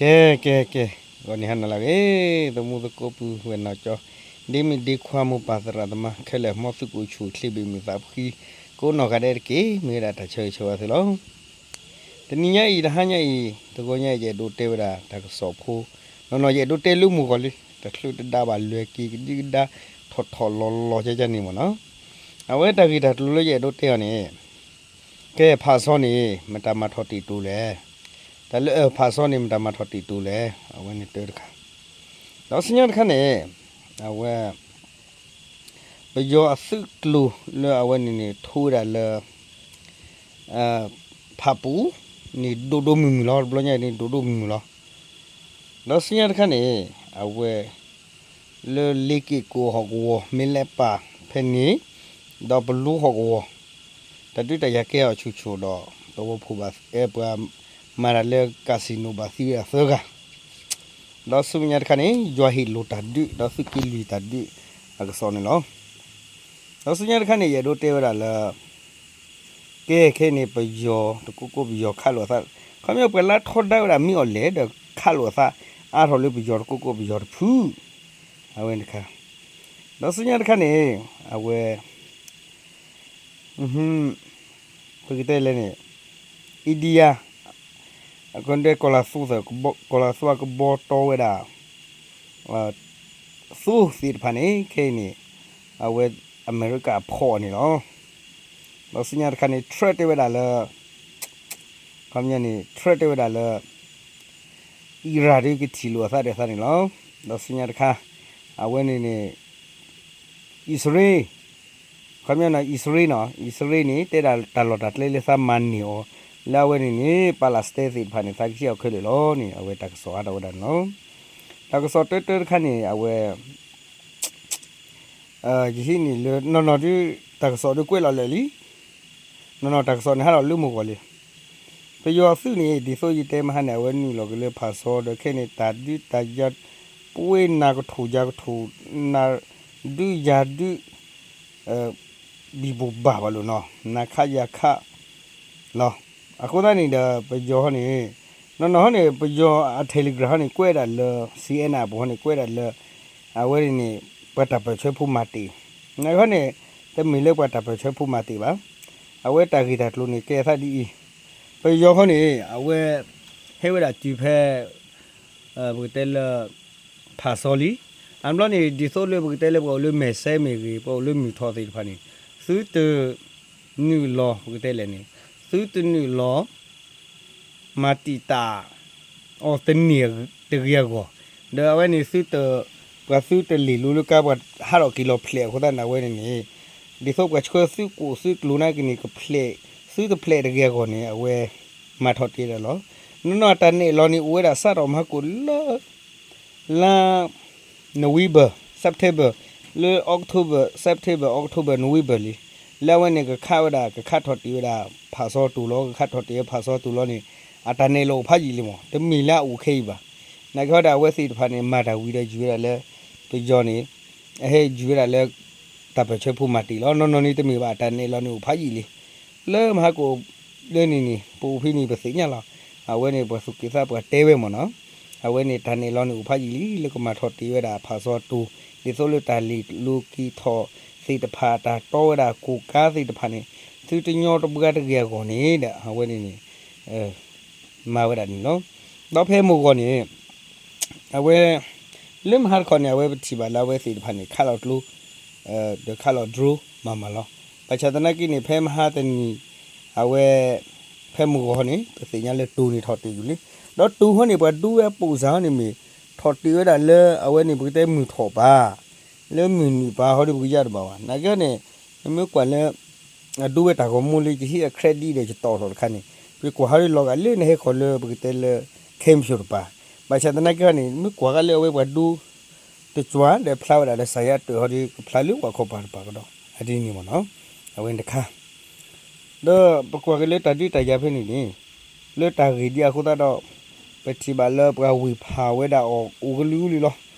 ကဲ ကဲ ကဲ, ဂီၤနံၤဟါနၤလၢအဂ့ၤ, သမူသကိးပုၢ်ဝဲၢ်နီၢ်ကၠီ, ဒ့မုၣ်ဒ့ခွါ မိၢ်ပၢ်သရၣ်သမါခဲလၢာ် မ်သုကအိၣ်ဆူၣ်အိၣ်ချ့ ဘၣ်မုာ်သးဖှံ ကိးနီၢ်ဂၤဒဲးတက့ၢ်. မ့ၢ်ဝဲဒၣ်တၢ်ဆၢဂ့ၤဆၢဝါသုလီၤ. တနံၤညါအံၤ တဟါညါအံၤ တဂီၤညါအံၤ ယအဲၣ်ဒိးတဲဝဲဒၣ်တၢ်ကစီၣ်ဖိ, နီၢ်နီၢ်ယအဲၣ်ဒိးတဲလၢမုၢ်ဂီၤလံ, တချုးတဒါဘၣ် လဲၤက့ၤကဒံကဒါ ထီၣ်ထီၣ်လီၤလီၤကၠၢ်ကၠၢ်န့ၣ်မ့ၢ်နီၤ. အဝဲတၢ်ဂ့ၢ်တၢ်ကျိၤလၢယအဲၣ်ဒိးတဲအီၤန့ၣ် ကဲဖးစီန့ၣ် မတၤမၤထီၣ်တံာ်တိၤလဲၣ်. တၢ်လၢအၢၣ်ဖးစီန့ၣ် မတၤမၤထီၣ်တံာ်တိၤလဲၣ်. အဝဲန့ၣ်တၢတခါ, ဒီးဆူညါတခါန့ၣ် အဝဲ ပယီၤအသုးကျိၤလၢအဝဲန့ၣ်န့ၣ် ထိဝဲဒၣ်လၢ ဖးပူၤန့ၣ် ဒိၣ်ဒိၣ်မုၢ်မုၢ်လီၤ. တဘျီညါအံၤန့ၣ် ဒိၣ်ဒိၣ်မုၢ်မုၢ်လီၤ. ဒီးဆူညါတခါန့ၣ် အဝဲ လၢလ့က့ၣ်ကိၣ်ဟီၣ်ကဝီၤ မ့ၢ်လဲၤပာ်ဖဲန့ၣ် ဒီးပလူဟီၣ်ကဝီၤ တၢ်ဒုးတၢ်ယၤကဲအီၤဆူၣ်ဆူၣ်ဒီး သဝီဖိဘၣ် ပှၤမၤတၢ်လၢ casino ဘၣ်သံဝဲဒၣ်သၢဂၤ, ဒီးဆူမဲာ်ညါတခါန့ၣ် ယွၤဟ့ၣ်လိာ်တၢ်ဒုး ဒီးသုးက့လွံၢ်တၢ်ဒုးအကစီၣ်န့ၣ်လီၤ. ဒီးဆူညါတခါန့ၣ် ယအဲၣ်ဒိးတဲဝဲဒၣ်လၢ ကဲခဲအံၤန့ၣ် ပယီၤတကိးကိးပယီၤခးလိာ်အသး, ခီပညီပှၤလၢထီဒါဝဲဒၣ်မ့ၢ်အီၤလဲၣ်ဒီးခးလိာ်အသး အါထီၣ်လၢပယီၤတကိးကိးပယီၤတဖု, အဝဲန့ၣ်တခါ, ဒီးဆူညါတခါန့ၣ် အဝဲ ပကတဲလဲၣ်န့ၣ် India အကဒဲ ကီၤလၤသူအကဘီတီဝဲဒၣ် သူသ့ၣ်တဖၣ်န့ၣ် ခဲအံၤန့ၣ် အဝဲအမဲရကၤအဖီၣ်န့ၣ်လီၤ. ဒီးဆူညါတခါန့ၣ် Trump တဲဝဲဒၣ်လၢ ခီပညီန့ၣ် Trump တဲဝဲဒၣ်လၢ Iran ဒ်ကထံၣ်လိာ်အသးဒီးသးန့ၣ်လီၤ. ဒီးဆူညါတခါ အဝဲန့ၣ်န့ၣ် အံၣ်စရ့လး ခီပညီနီၤ အံၣ်စရ့လးနီၤ အံၣ်စရ့လးန့ၣ် တဲဒၣ်တၢ်လီၢ်တၢ်ကျဲလၢသးမၤန့ၢ်အီၤ လၢအဝဲန့ၣ်န့ၣ် Palestine သ့ၣ်တဖၣ်န့ၣ် သးကဟ့ၣ်အီၤခဲလၢာ်လီၤန့ၣ် အဝဲတၢ်ကစီၣ်အါထီၣ်ဝဲဒၣ်န့ၣ်လီၤ. တၢ်ကစီၣ်တၢတၢတခါန့ၣ် အဝဲ ယဟံးန့ၢ်လၢ နီၢ်နီၢ်ဒုး တၢ်ကစီၣ်ဒုးကွဲးလီၤလၢာ်လံ. နီၢ်နီၢ်တၢ်ကစီၣ်န့ၣ် ဟးထီၣ်လၢမုၢ်ဂီၤလံ. ပယီၤအသုးန့ၣ် ဒ်သိးယတဲမဟါန့ၣ် အဝဲနုာ်လီၤက့ၤလၢဖးစီဒီးခဲန့ၣ် တၢ်ဒုးတၢ်ယၤ ပှ့ၤနၤကထူၣ်ယၤကထူၣ် နၤဒုးယၤဒုး ဘံၣ်ဘူၣ်ဘၣ်ဘၣ်လိာ်နီၤ နၤခးယၤခး လီၤ. အဃိသတးန့ၣ်ဒီး ပယီၤဟီန့ၣ် နီၢ်နီၢ်ဟီန့ၣ် ပယီၤအ Telegram ဟီန့ၣ် ကွဲးဒၣ်လၢ C N N အပူၤဟီန့ၣ် ကွဲးဒၣ်လၢ အဝဲန့ၣ်န့ၣ် ပှၤတၢ်ပၢၢ်ဆၢဖိမၤတ့ၢ်, နဟီန့ၣ် တမ့ၢ်လၢပှၤတၢ်ပၢၢ်ဆၢဖိမၤတ့ၢ်ဘၣ်. အဝဲတၢ်ဂ့ၢ်တၢ်ကျိၤန့ၣ် ကဲသးဒ်အံၤ, ပယီၤဟီန့ၣ် အဝဲ ဟဲဝဲဒၣ်တုၤဖဲ ပကတဲလၢ ဖးစီလံ. အဘျီန့ၣ် ဒ်သိးလၢပကတဲလၢပှၤအိၣ်လၢမဲာ်စဲမ့ၢ်ဂ့ၤ ပှၤအိၣ်လၢမုၢ်ထီၣ်သ့ၣ်တဖၣ်န့ၣ် သုတနုာ်လီၤ ပကတဲလဲၣ်န့ၣ် သုတနုာ်လီၤ မၤတံာ်တာ်အီၤတန့ၢ်တဂ့ၤအဂီၢ်, ဒီးအဝဲန့ၣ်သုတ ပှၤသုတလ့ၢ်လိလၢကါ ပှၤဟးထီၣ်က့ၤလီၤဖျဲးအဃိသတးန့ၣ် အဝဲန့ၣ်န့ၣ် ဒ်သိးပှၤဆှၢသုးကိၣ်သုးကျိၤနာ်က့န့ၣ် ကဖျဲး သုတဖျဲးတဂ့ၤအဂီၢ်န့ၣ် အဝဲမၤထီၣ်တ့ၢ်ဒၣ်လီၤ. နီၢ်နီၢ်အတၢ်နဲၣ်လီၤန့ၣ် အိၣ်ဝဲဒၣ်စးထီၣ်မၤဟါကိၣ်လၢ လါ November September လၢ October September October November လံ. လၢအဝဲန့ၣ် ကခးဝဲဒၣ် ကခးထီၣ်တ့ၢ်ဝဲဒၣ်ဖးစီတူၢ်လီၤ ကခးထီၣ်တ့ၢ်ဝဲဖးစီတူၢ်လီၤန့ၣ် အတၢ်နဲၣ်လီၤအိၣ်ဖးယံာ်လံမး တမ့ၢ်လၢအအိၣ်ခဲအံၤဘၣ်. နာ်က့ဟီဒီးအဝဲသ့ၣ်တဖၣ်န့ၣ် မၤတၢ်ဝံၤဒီးယုၢ်ဝဲဒၣ်လၢ ပယီၤန့ၣ် အဟဲယုၢ်ဝဲဒၣ်လၢ တၢ်ပၢၢ်ဆၢဖိမၤတ့ၢ်လီၤ. နီၢ်နီၢ်န့ၣ်တမ့ၢ်ဘၣ် အတၢ်နဲၣ်လီၤန့ၣ်အိၣ်ဖးယံာ်လံ. လၢမဟါကိၣ်လၢန့ၣ်န့ၣ် ပအိၣ်ဖဲန့ၣ်ပသ့ၣ်ညါလီၤ. အဝဲန့ၣ်ပှၤသူၣ်က့သးပှၤတဲဝဲမးနီၤ. အဝဲန့ၣ်တၢ်နဲၣ်လီၤန့ၣ်အိၣ်ဖးယံာ်လံ လၢကမၤထီၣ်တ့ၢ်ဝဲဒၣ်ဖးစီတူၢ် ဒ်သိးလၢတၢ်လ့ၢ်လိက့ၤထီၣ်သ့ၣ်တဖၣ် တၢ်တီဝဲဒၣ်ကိၣ်ကါသ့ၣ်တဖၣ်န့ၣ် သုတညီတဘှါတဂ့ၤအဂီၢ်န့ၣ်ဒီး အဝဲန့ၣ်န့ၣ် မၤဝဲဒၣ်န့ၣ်လီၤ. ဒီးဖဲမုၢ်ဂီၤန့ၣ် အဝဲ လၢမဟါတခီန့ၣ် အဝဲပထံၣ်ဘၣ်လၢအဝဲသ့ၣ်တဖၣ်န့ၣ် ခးလီၤကျိ ဒီးခးလီၤ drone မၤမၤလီၤ. ဘၣ်ဆၣ်သနာ်က့န့ၣ် ဖဲမဟါတနံၤ အဝဲ ဖဲမုၢ်ဂီၤန့ၣ် ပသ့ၣ်ညါလၢတိၤန့ၣ်ထီၣ်တ့ၢ်ယူၤလံ. ဒီးတိၤဟီန့ၣ် ပှၤဒူဝဲအပိၢ်စၢ်ဟီန့ၣ်မ့ၢ် ထီၣ်တ့ၢ်ဝဲဒၣ်လၢအဝဲန့ၣ် ပကတဲမုၢ်ထီၣ်ပၤ လၢမုၢ်နုာ်ပၤဟီဒီးပကယါတဘၣ်ဘၣ်. နာ်က့န့ၣ် နမ့ၢ်ကွၢ်လၢ အဒူဝဲတၢ်ဂီၤမူလၢယဟံးအ credit ဒီးယတီၢ်ထီၣ်တခါန့ၣ် ပကွၢ်ဟီဒီးလီၤဂာ်လၢနဟဲခီၣ်လၢပကတဲလၢ camp တပၤ ဘၣ်ဆၣ်သနာ်က့န့ၣ် မ့ၢ်ကွၢ်ဂၤလၢအဝဲပှၤဒူ တကွၢ်ဒီးဖျါဝဲဒၣ်လၢစၤယါတၢၢ်ဟီဒီး ကဖျါလၢပှၤခီပၤတပၤကဒီး အဒ်န့ၣ်မ့ၢ်နီၤ. အဝဲန့ၣ်တခါ ဒီးပကွၢ်က့ၤလၢတၢ်ဒုးတၢ်ယၤဖဲန့ၣ်န့ၣ် လၢတၢ်ဂ့ၢ်ဒ်အဃိသတးဒီး ပထံၣ်ဘၣ်လၢပှၤဝ့ၢ်ဖးဝဲဒၣ်အီၤအိၣ်ကလုာ်ကလုာ်လီၤ.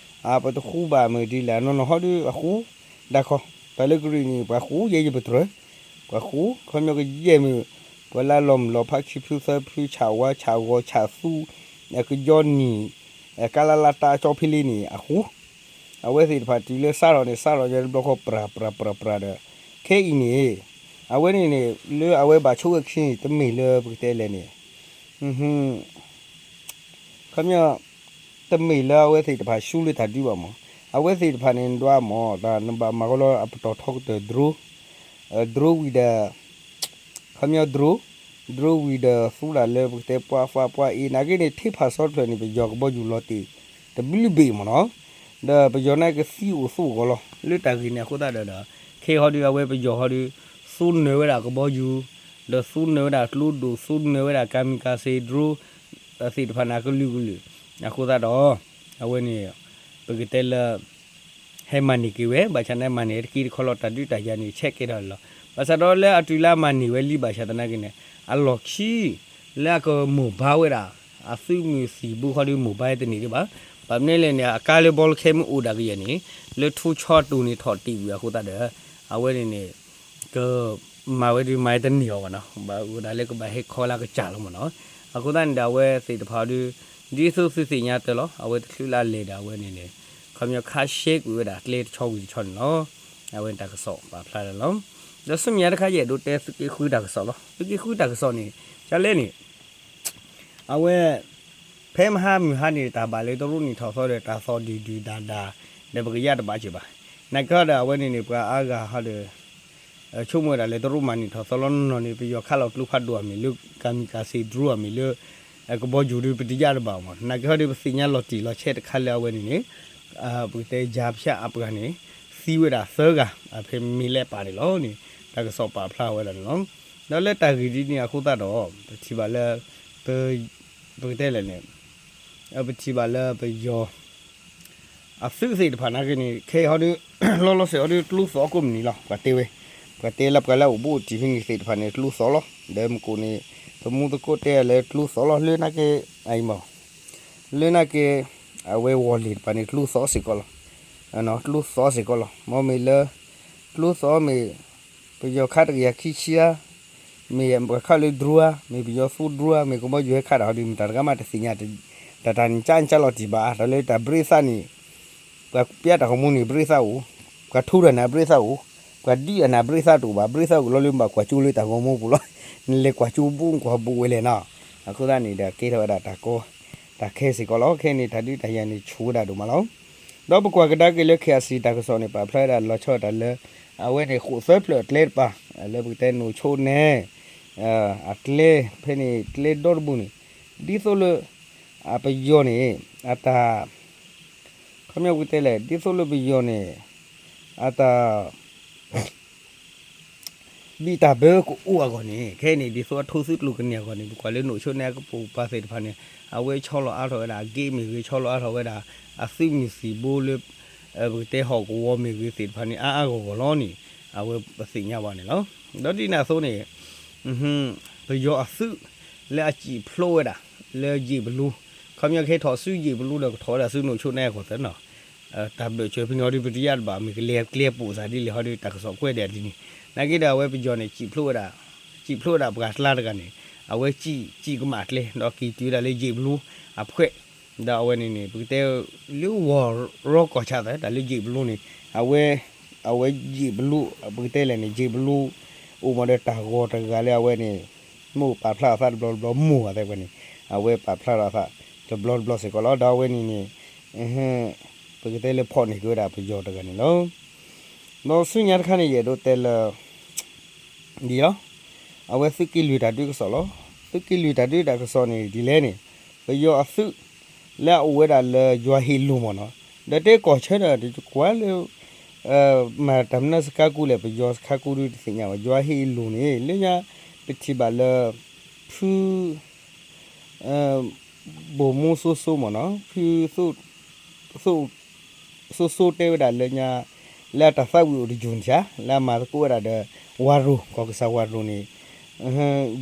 အပတဃူဘၣ်မုၢ်ဒ်လဲၣ် နီၢ်နီၢ်ဟီဒီးအဃူ ဒၣ်ခီ တၢ်လၢကရံၣ်နံၣ် ပှၤဃူယဲၢ်ယပတြၢၤ ပှၤဃူ ခီပညီကယဲၢ်မုၢ် ပှၤလၢလီၤမုၢ်လီၤဖးခံဖုသၢဖု ဆၣ်ဝါဆၣ်ဂီၤဆၣ်သူ ကယီနံၣ် ကလလတၢ်ကၠီဖဲလံန့ၣ်အဃိ အဝဲသ့ၣ်တဖၣ်တုၤလၢစးထီၣ်န့ၣ် စးထီၣ်ညါတဘျီဃီ ပြၤပြၤပြၤပြၤဒီး ခဲအံၤန့ၣ် အဝဲန့ၣ်န့ၣ် လၢအဝဲဘၣ်ဆိကမိၣ်ခံန့ၣ် တမ့ၢ်လၢပကတဲလဲၣ်န့ၣ် ခီပညီ တမ့ၢ်လၢအဝဲသ့ၣ်တဖၣ်ဆူလၢတၢ်ဒုးဘၣ်မး, အဝဲသ့ၣ်တဖၣ်န့ၣ် နဒွးမး တၢ်နဘၣ်မၤဃီလီၤ အပတီၢ်ထီကတၢၢ် drone, drone ဝံၤဒီး ခီပညီ drone, drone ဝံၤဒီးသူဒၣ်လၢပကတဲပှၤ five ပှၤ eight နာ်က့န့ၣ် ထဲဖးဆီတဖျၢၣ်န့ၣ် ပယီၤကဘီယူၤလီၤတံၢ် တဘျုးဘ့ၣ်မးနီၤ, ဒီးပယီၤနာ်က့သံအိၣ်သူအဂီၢ်လီၤ လၢတၢ်ဂ့ၢ်န့ၣ်အဃိသတးဒီး ခဲအံၤဟီဒုး အဝဲပယီၤဟီဒုး သူနၢၤဝဲဒၣ်ကဘီယူၤ ဒီးသူနၢၤဝဲဒၣ်ကျိဒိၣ် သူနၢၤဝဲဒၣ် kamikaze drone သ့ၣ်တဖၣ်န့ၣ် အကလုာ်ကလုာ် အဃိသတးဒီး အဝဲန့ၣ် ပကတဲလၢ ဟဲမၤန့ၢ်က့ၤဝဲ ဘၣ်ဆၣ်န့ၣ်မၤန့ၢ်တက့ၢ်တခီလီၤ တၢ်ဒုးတၢ်ယၤန့ၣ် ဆဲးကဲထီၣ်လီၤ. ဘၣ်ဆၣ်ဒီးလၢအတုၤလၢအမၤန့ၢ်ဝဲလံဘၣ်ဆၣ်သနာ်က့န့ၣ် အလီၢ်ခံ လၢအကမိၢ်ဘါဝဲဒၣ် အသုးမုၢ်သံၣ်ဘိခီဒုးမိၢ်ဘါတန့ၢ်ဒံးဘၣ်. ဘၣ်မနုၤလဲၣ်န့ၣ် အကါလၢဘီလၢခဲမ့ၢ်အိၣ်ဒၣ်ကယဲၢ်န့ၣ် လၢထူဆီတိၤန့ၣ်ထီၣ်တ့ၢ်ဝံၤအဃိသတးဒီး အဝဲန့ၣ်န့ၣ် ကမၤဝဲဒုးမၤတန့ၢ်အီၤဘၣ်နီၤ ဘၣ်အိၣ်ဒၣ်လၢကဘၣ်ဟဲခီလၢကစၢ်လီၤမးနီၤ. အဃိသတးန့ၣ်ဒီး အဝဲသ့ၣ်တဖၣ်ဒုး ဒ်သိးသုသ့ၣ်ညါတၢ်လီၤ အဝဲတချုးလၢအလဲၤဒီးအဝဲန့ၣ်န့ၣ် ခီပညီခါရှဲကွံာ်ဝဲဒၣ်ကျဲတဆီဝံၤတဆီန့ၣ်လီၤ. အဝဲတၢ်ကစီၣ်ပာ်ဖျါလီၤ. ဒီးဆူမဲာ်ညါတခါယအဲၣ်ဒိးတဲသုးက့ဃုတၢ်ကစီၣ်လီၤ. သုးက့ဃုတၢ်ကစီၣ်န့ၣ် ကလဲၣ်န့ၣ် အဝဲ ဖဲမဟါမုၢ်ဟါန့ၣ် တၢ်ဘၣ်လၢတရူးနံၣ်ထီၣ်သီဒီး တၢ်သီၣ်ဒုၣ်ဒုၣ်ဒါဒါ ဒီးပကယၢ်တဘၣ်စၢၤဘၣ်. နာ်က့ဟီဒီး အဝဲန့ၣ်န့ၣ် ပှၤအါဂၤဟီဒီး ဆိကမိၣ်ဝဲဒၣ်လၢတရူးမၤနုာ်ထီၣ်သီလီၤနီၤန့ၣ် ပယီၤခးလီၤကျိဖးဒိၣ်အမ့ၢ်လၢ kamikaze drone အမ့ၢ်လၢ ကဘီယူၤဒုး ပတယၢ်တဘၣ်မး. နာ်က့ဟီဒီး ပသ့ၣ်ညါလီၤတံၢ်လီၤဆဲးတခါလၢအဝဲန့ၣ်န့ၣ် ပကတဲ ယၤဖၠၣ်အပှၤန့ၣ် သံဝဲဒၣ်သၢဂၤ အဖဲမ့ၢ်လဲၣ်ပာ်န့ၣ်လီၤန့ၣ် တၢ်ကစီၣ်ပာ်ဖျါဝဲဒၣ်န့ၣ်လီၤ. ဒီးလၢတၢ်ဂ့ၢ်ဒ်န့ၣ်အဃိသတးဒီး ပထံၣ်ဘၣ်လၢ ပ ပကတဲလဲၣ်န့ၣ် ပထံၣ်ဘၣ်လၢပယီၤ အသုးသ့ၣ်တဖၣ်နာ်က့န့ၣ် ခဲအံၤဟီဒီး လီၤလီၤဆဲးဟီဒီး ကျိသီၣ်ကိးမုၢ်နံၤလီၤ. ပှၤတဲဝဲ ပှၤတဲလၢပှၤလၢအအိၣ်ဘူးအိၣ်တံၢ်ဖဲန့ၣ်သ့ၣ်တဖၣ်န့ၣ် ကျိသီၣ်လီၤ. ဒီးမုၢ်ကိၣ်န့ၣ် ပမူသကိးတဲလၢကျိသီၣ်လီၤ လၢနာ်က့ အအံၤမး လၢနာ်က့ အဝဲဝီၤလ့ၤတဖၣ်န့ၣ် ကျိသီၣ်စ့ၢ်ကီးလီၤ. ကျိသီၣ်စ့ၢ်ကီးလီၤ. မ့မ့ၢ်လၢ ကျိသီၣ်မ့ၢ် ပယီၤခးတကယၤခံဆံဧါ, မ့ၢ်ပှၤခးလၢ drone ဧါ, မ့ၢ်ပယီၤသူ drone ဧါ, မ့ၢ်ကဘီယူၤဟဲခးတၢ်ဟီဒီး မတၤတဂၤမးတသ့ၣ်ညါ တၢ်တၢ်န့ၣ်ကၠါကၠါလီၤတံၢ်ဘၣ် တၢ်လၢတၢ်ဘြ့သၣ်န့ၣ် ပှၤပျၢ်တၢ်ဂီၤမူန့ၣ် ဘြ့သၣ်အိၣ်, ပှၤထူတၢ်န့ၣ် ဘြ့သၣ်အိၣ်, ပှၤဒုးအနၢ်ဘြ့သၣ်တအိၣ်ဘၣ် ဘြ့သၣ်အိၣ်လီၤလၢဘၣ်ကွၢ်ကၠိလၢတၢ်ဂီၤမူပူၤလီၤ. နလဲၤကွၢ်ကၠိဘူးကွၢ်ဘူးဝဲလဲၣ်နီၤ. အဃိသတးန့ၣ်ဒီး ကဲထီၣ်ဝဲဒၣ်တၢ်ကီ တၢ်ခဲစ့ၢ်ကီးလီၤ. ခဲန့ၣ် တၢ်ဒုးတၢ်ယၤန့ၣ် ဆူၣ်ဝဲဒၣ်ဒိၣ်မးလီၤ. ဒီးပကွၢ်ကဒါက့ၤလၢ KIC တၢ်ကစီၣ်န့ၣ် ပာ်ဖျါဝဲဒၣ်လီၤဆီဒၣ်တၢ်လၢ အဝဲန့ၣ် ဃိးသၢဖျၢၣ်အကျဲတပၤ လၢပကတဲနိၣ်ဆိနဲ အကျဲ ဖဲန့ၣ် ကျဲဒီတဘိန့ၣ် ဒ်သိးလၢ အပယီၤန့ၣ် အတၢ် ခီပညီပကတဲလဲၣ် ဒ်သိးလၢပယီၤန့ၣ် အတၢ် ဘံၣ်တၢ်ဘၢကအိၣ်အဂီၢ်န့ၣ် ခဲအံၤန့ၣ် ဒ်သိးအထိသုးကျိၤကန့ၢ်အဂီၢ်န့ၣ် ပကွၢ်လၢနိၣ်ဆိနဲအကပိာ်ကပၤသ့ၣ်တဖၣ်န့ၣ် အဝဲဆီလီၤအါထီၣ်ဝဲဒၣ်အ gate မ့ၢ်ဂ့ၤ ဆီလီၤအါထီၣ်ဝဲဒၣ် အသုးမုၢ်သံၣ်ဘိလၢ ပကတဲဟီၣ်ကဝီၤမ့ၢ်ဂ့ၤသ့ၣ်တဖၣ်န့ၣ် အါအါဂီၢ်ဂီၢ်လီၤန့ၣ် အဝဲပသ့ၣ်ညါဘၣ်န့ၣ်လီၤ. ဒီးဒ်န့ၣ်အသိးန့ၣ် ပယီၤအသုး လၢအစံၣ်ဖျိဝဲဒၣ် လၢယ့ၣ်ဘလူ ခီပညီကဟဲထီၣ်ဆူယ့ၣ်ဘလူဒီးကထီၣ်ဝဲဒၣ်ဆူနိၣ်ဆိနဲအဂီၢ်သ့ၣ်နီၤ တၢ်ဘၢၣ်စၢၤဖဲန့ၣ်ဟီဒီး ပတယၢ်တဘၣ် မ့ၢ်ကလဲၤကျဲပိာ်စၢ်ဒ်လဲၣ်ဟီဒီး တၢ်ကစီၣ်ကွဲးဒဲးဒ်န့ၣ် နာ်က့ဒီးအဝဲပယီၤန့ၣ် စံၣ်ဖျိဝဲဒၣ် စံၣ်ဖျိဝဲဒၣ်ပှၤကျါတဂၤန့ၣ် အဝဲစံၣ် စံၣ်ကမၣ်ကျဲ ဒီးက့ၤတုၤဝဲဒၣ်လၢယ့ၣ်ဘလူအဖှဲး ဒီးအဝဲန့ၣ်န့ၣ် ပကတဲ လၢဝီၤရီကီၢ်ဆၣ်သၢ တၢ်လၢယ့ၣ်ဘလူန့ၣ် အဝဲ အဝဲယ့ၣ်ဘလူ ပကတဲလဲၣ်န့ၣ် ယ့ၣ်ဘလူ အိၣ်မးဒီးတၢ်ဂီၤတဂၤလၢအဝဲန့ၣ် မိၢ်ပာ်ဖျါအသးတဘျီတဘျီ မိၢ်အသးဝဲန့ၣ် အဝဲပာ်ဖျါထီၣ်အသးတဘျီတဘျီစ့ၢ်ကီးလီၤ. ဒီးအဝဲန့ၣ်န့ၣ် ပကတဲလၢဖီၣ်န့ၢ်က့ၤဝဲဒၣ်ပယီၤတဂၤန့ၣ်လီၤ. ဒီးဆူညါတခါန့ၣ် ယအဲၣ်ဒိးတဲလၢ ဒ်လီၤ. အဝဲသုးက့လွံၢ်တၢ်ဒုးကစီၣ်လီၤ. သုးက့လွံၢ်တၢ်ဒုးတၢ်ကစီၣ်န့ၣ် ဒ်လဲၣ်န့ၣ် ပယီၤအသုး လၢအအိၣ်ဝဲဒၣ်လၢယွၤဟ့ၣ်လိၤမးနီၤ ဒီးတဲကီၢ်ဆၢဒီး တကွၢ်လၢ မၤတၢ်မနုၤစခါကူလဲၣ် ပယီၤစခါကူဒုးတသ့ၣ်ညါဘၣ် ယွၤဟ့ၣ်လိၤန့ၣ် လၢညါ ပထံၣ်ဘၣ်လၢ ဖု ဘိၣ်မူစိစိမ့ၢ်နီၤ ဖု စိစိတဲဝဲဒၣ်လၢညါ လၢအတၢ်သးဝံၣ်အိၣ်တယုၢ်န့ၣ်ဧါ လၢအမၤသကိးဝဲဒၣ်ဒီး ဝၤရိၤ ကီၢ်ကစၢ်ဝၤရိၤန့ၣ်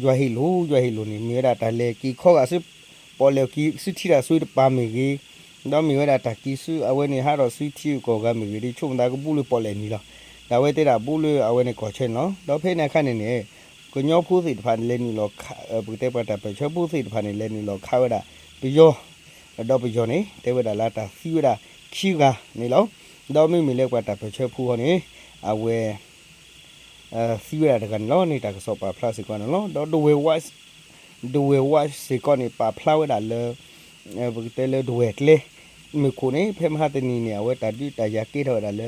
ယွၤဟ့ၣ်လိၤ ယွၤဟ့ၣ်လိၤန့ၣ် မ့ၢ်ဝဲဒၣ်တၢ်လဲၤက့ၤခီဂာ်ဆူ ပီၣ်လဲၣ်က့ၤဆူထံတၢ်ဆူတပၤမ့ၢ်ဂ့ၤ, ဒီးမ့ၢ်ဝဲဒၣ်တၢ်က့ၤဆူ အဝဲန့ၣ် ဟးထီၣ်ဆူထံဂုၤကီၢ်ဂၤမ့ၢ်ဂ့ၤ ဒ်ဆိကမိၣ်သးကဘူးလၢပီၣ်လဲၣ်နံၤလီၤ. ဒီးအဝဲတဲဒၣ်ဘူးလၢအဝဲန့ၣ်ကီၢ်ဆၢန့ၣ်လီၤ. ဒီးဖဲန့ၣ်အခါန့ၣ်န့ၣ် ကညီဖိသ့ၣ်တဖၣ်န့ၣ် လဲၤနုာ်လီၤခး ပကတဲပှၤတၢ်ပၢၢ်ဆၢဖိသ့ၣ်တဖၣ်န့ၣ် လဲၤနုာ်လီၤခးဝဲဒၣ် ပယီၤ, ဒီးပယီၤန့ၣ် တဲဝဲဒၣ်လၢတၢ်သံဝဲဒၣ်ခံဂၤန့ၣ်လီၤ. ဒီးမ့မ့ၢ်လၢပှၤတၢ်ပၢၢ်ဆၢဖိဃီန့ၣ် အဝဲ သံဝဲဒၣ်တဂၤန့ၣ်လီၤန့ၣ် တၢ်ကစီၣ်ပာ်ဖျါစ့ၢ်ကီးန့ၣ်လီၤ. ဒီးဒဝဲၢ်ဝါ ဒဝဲၢ်ဝါစ့ၢ်ကီးန့ၣ် ပာ်ဖျါဝဲဒၣ်လၢ ပကတဲလၢဒဝဲၢ်ကျဲ မုၢ်ခိၣ်န့ၣ် ဖဲမဟါတနံၤန့ၣ် အဝဲတၢ်ဒုးတၢ်ယၤကဲထီၣ်ဝဲဒၣ်လၢ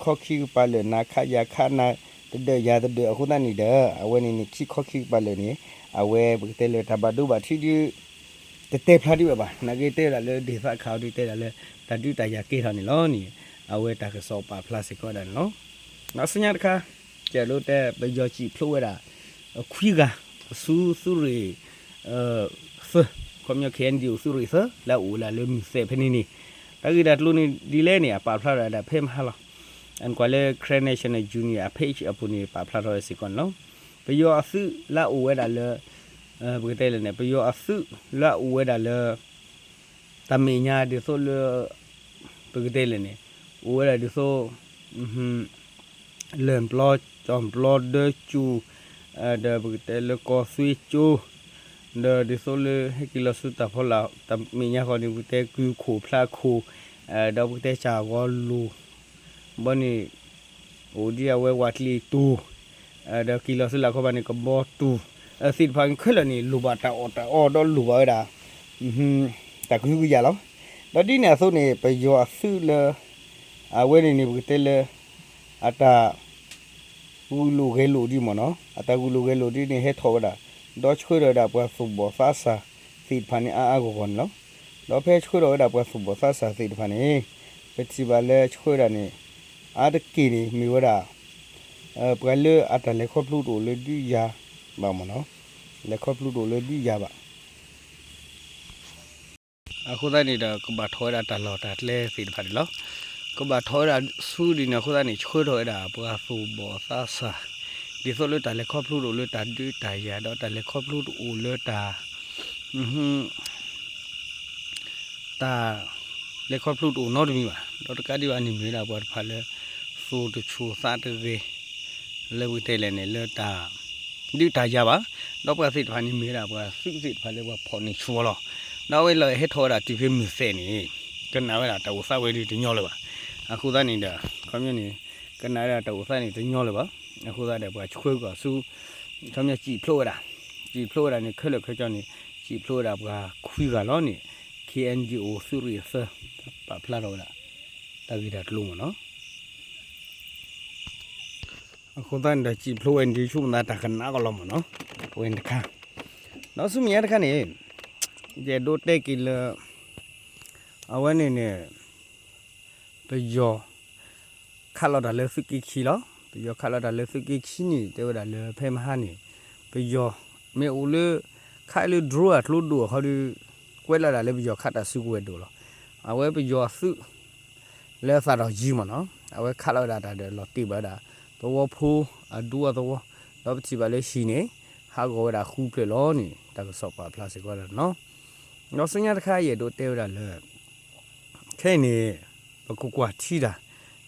ခံခီခံကပၤလၢာ် နၤခးယၤခး နၤတဒၢးယၤတဒၢး အဃိသတးန့ၣ်ဒီး အဝဲန့ၣ်န့ၣ် ခံခီခံကပၤလၢာ်န့ၣ် အဝဲပကတဲလၢတၢ်ဘၣ်ဒိဘၣ်ထံးဒုး တတဲဖျါဒံးဝဲဘၣ်. နာ်က့တဲဝဲဒၣ်လၢ ဒ့ၣ်သးခးအီၤဒုးတဲဒၣ်လၢ တၢ်ဒုးတၢ်ယၤကဲထီၣ်န့ၣ်လီၤန့ၣ် အဝဲတၢ်ကစီၣ်ပာ်ဖျါစ့ၢ်ကီးဝဲဒၣ်န့ၣ်လီၤ. ဒီးဆူညါတခါ ကဲဒိးတဲ ပယီၤစံၣ်ဖျိးဝဲဒၣ် ခွံဂၤ ဆူသုးရ့ၣ် သၢ, ခီပညီ ခ့ၣ်အဲၣ်ယူၣ် သုးရ့ၣ်သၢ လၢအအိၣ်ဝဲဒၣ်လၢမုၢ်သဲးဖဲန့ၣ်န့ၣ် တၢ်ဂ့ၢ်တၢ်ကျိၤန့ၣ်ဒ်လဲၣ်န့ၣ် အပာ်ဖျါထီၣ်ဝဲဒၣ်ဖဲမဟါလီၤ. အကွၢ်လၢ Karen National Union အ page အပူၤန့ၣ် ပာ်ဖျါထီၣ်ဝဲစ့ၢ်ကီးန့ၣ်လီၤ. ပယီၤအသုးလၢအအိၣ်ဝဲဒၣ်လၢ ပကတဲလဲၣ်န့ၣ် ပယီၤအသုးလၢအအိၣ်ဝဲဒၣ်လၢ တၢ်မဲာ်ညါဒ်သိးလၢ ပကတဲလဲၣ်န့ၣ် အိၣ်ဝဲဒၣ်ဒ်သိး လၢၢ်ပျီ ကၠီၣ်ပျီဒၢကၠူၣ် ဒီးပကတဲလၢကီၢ်သွ့ကၠိ ဒီးဒ်သိးလၢဟဲက့ၤလီၤဆူတၢ်ဖီလာ် တၢ်မဲာ်ညါဃီန့ၣ် ပကတဲကုခိၣ်ဖျါခိၣ် ဒီးပကတဲစၢ်ဂီၤလိၤ ဘီန့ၣ် အိၣ်ဒ်အဝဲဝးကျံၤတူၢ် ဒီးက့ၤလီၤဆူလၢ်ခီဘၣ်န့ၣ် ကဘီတူၢ် သ့ၣ်တဖၣ်ခဲလၢာ်န့ၣ် လိၣ်ဘၣ်တၢ်အီၣ်တၢ်အီဒီးလိၣ်ဘၣ်ဝဲဒၣ် တၢ်ကဟုကယာ်လီၤ. ဒီးဒ်န့ၣ်အသိးန့ၣ် ပယီၤအသုးလၢ အဝဲန့ၣ်န့ၣ် ပကတဲလၢ အတၢ် ဂုာ်လိာ်ဂဲၤလိာ်ဒ်မ့ၢ်နီၤ အတၢ်ဂုာ်လိာ်ဂဲၤလိာ်ဒ်န့ၣ် ဟဲထီၣ်ဝဲဒၣ် ဒီးဆှၢထီၣ်ဝဲဒၣ်ပှၤသူၣ်ဘီၣ်သးစၢ်သ့ၣ်တဖၣ်န့ၣ် အါအါဂီၢ်ဂီၢ်န့ၣ်လီၤ. ဒီးဖဲဆှၢထီၣ်ဝဲဒၣ်ပှၤသူၣ်ဘီၣ်သးစၢ်သ့ၣ်တဖၣ်န့ၣ် ပထံၣ်ဘၣ်လၢဆှၢဝဲဒၣ်န့ၣ် အါတက့ၢ်န့ၣ် မ့ၢ်ဝဲဒၣ် ပှၤလၢအတၢ်လဲၤခီဖျိတအိၣ်လၢဒုးယၤဘၣ်မ့ၢ်နီၤ လဲၤခီဖျိတအိၣ်လၢဒုးယၤဘၣ် အဃိသတးန့ၣ်ဒီး ကဘၣ်ထီၣ်ဝဲဒၣ်တၢ်လီၢ်တၢ်ကျဲသ့ၣ်တဖၣ်န့ၣ်လီၤ. ကဘၣ်ထီၣ်ဝဲဒၣ်ဆူဒ်န့ၣ်အဃိသတးန့ၣ် ဆှၢထီၣ်ဝဲဒၣ်ပှၤသူၣ်ဘီၣ်သးစၢ် ဒ်သိးလၢတၢ်လဲၤခီဖျိတအိၣ်လၢတၢ်ဒုးတၢ်ယၤ ဒီးတၢ်လဲၤခီဖျိတအိၣ်လၢတၢ် တၢ်လဲၤခီဖျိတအိၣ်နီတမံၤဘၣ်. ဒီးတကးဒံးဘၣ်န့ၣ်မ့ၢ်ဝဲဒၣ်ပှၤတဖၣ်လၢ သူၣ်တဆူၣ်သးတဂ့ၤ လၢပကတဲလဲၣ်န့ၣ် လၢတၢ်ဒုးတၢ်ယၤဘၣ်. ဒီးပှၤသ့ၣ်တဖၣ်န့ၣ်မ့ၢ်ဝဲဒၣ်ပှၤသုးသ့ၣ်တဖၣ်လၢပှၤဖီၣ်န့ၢ်ဆူၣ်လီၤ. ဒီးအဝဲလၢဟဲထီၣ်ဝဲဒၣ်တုၤဖဲမုၢ်သဲးန့ၣ် ကနၣ်ဝဲဒၣ်တၢ်အိၣ်သးဝဲဒၣ်တညီလၢၤဘၣ်. အဃိသတးန့ၣ်ဒီး ခီပညီန့ၣ် ကနၣ်ဝဲဒၣ်တၢ်အိၣ်သးန့ၣ်တညီလၢၤဘၣ်. အဃိသတးဒီးပှၤဆှၢကီၢ်ဆူ ခီပညီစံၣ်ဖျိးဝဲဒၣ် စံၣ်ဖျိးဝဲဒၣ်န့ၣ် ခဲလၢာ်ခဲဆ့န့ၣ် စံၣ်ဖျိးဝဲဒၣ်ပှၤခွံဂၤလီၤန့ၣ် ခ့ၣ်အဲၣ်ယူၣ် သုးရ့ၣ်သၢ ပာ်ဖျါထီၣ်ဝဲဒၣ် တၢ်ဂ့ၢ်တၢ်ကျိၤမ့ၢ်နီၤ. အဃိသတးန့ၣ်ဒီး စံၣ်ဖျိးဝဲဒၣ်ဒ်ဆူမဲာ်ညါတၢ်ကနၣ်ကလီၤမ့ၢ်နီၤ, ဝဲတခါ, ဒီးဆူမဲာ်ညါတခါန့ၣ် ယအဲၣ်ဒိးတဲက့ၤလၢ အဝဲန့ၣ်န့ၣ် ပယီၤ ခးလီၤတၢ်လၢသုးက့ခံလီၤ. ပယီၤခးလီၤတၢ်လၢသုးက့ခံန့ၣ် တဲဝဲဒၣ်လၢဖဲမဟါန့ၣ် ပယီၤ မ့ၢ်အိၣ်လၢ ခးလၢ drone အကျိဒိၣ်အခီဒီး ကွဲးလီၤဒၣ်လၢပယီၤခးတၢ်စုကဝဲၤဒိၣ်လီၤ. အဝဲပယီၤအသုး လၢသးဒီးယံၤမ့ၢ်နီၤ, အဝဲခးလီၤဝဲဒၣ်တၢ်ဒီးလီၤတ့ၢ်ဘၣ်ဝဲဒၣ် သဝီဖိအဒူအသဝီ, ဒီးပထံၣ်ဘၣ်လၢဟံၣ်န့ၣ် ဟးဂီၤဝဲဒၣ်ဃုဖျၢၣ်လီၤန့ၣ် တၢ်ကစီၣ်ပာ်ဖျါစ့ၢ်ကီးဒၣ်နီၤ. ဒီးဆူညါတခါ ယအဲၣ်ဒိးတဲဝဲဒၣ်လၢ ခဲအံၤန့ၣ် ပကကွၢ်ထံတၢ် ဒီးပကဆိကမိၣ်တၢ်န့ၣ်လီၤ. ပကွၢ်ထံတၢ်ဒီးပကဆိက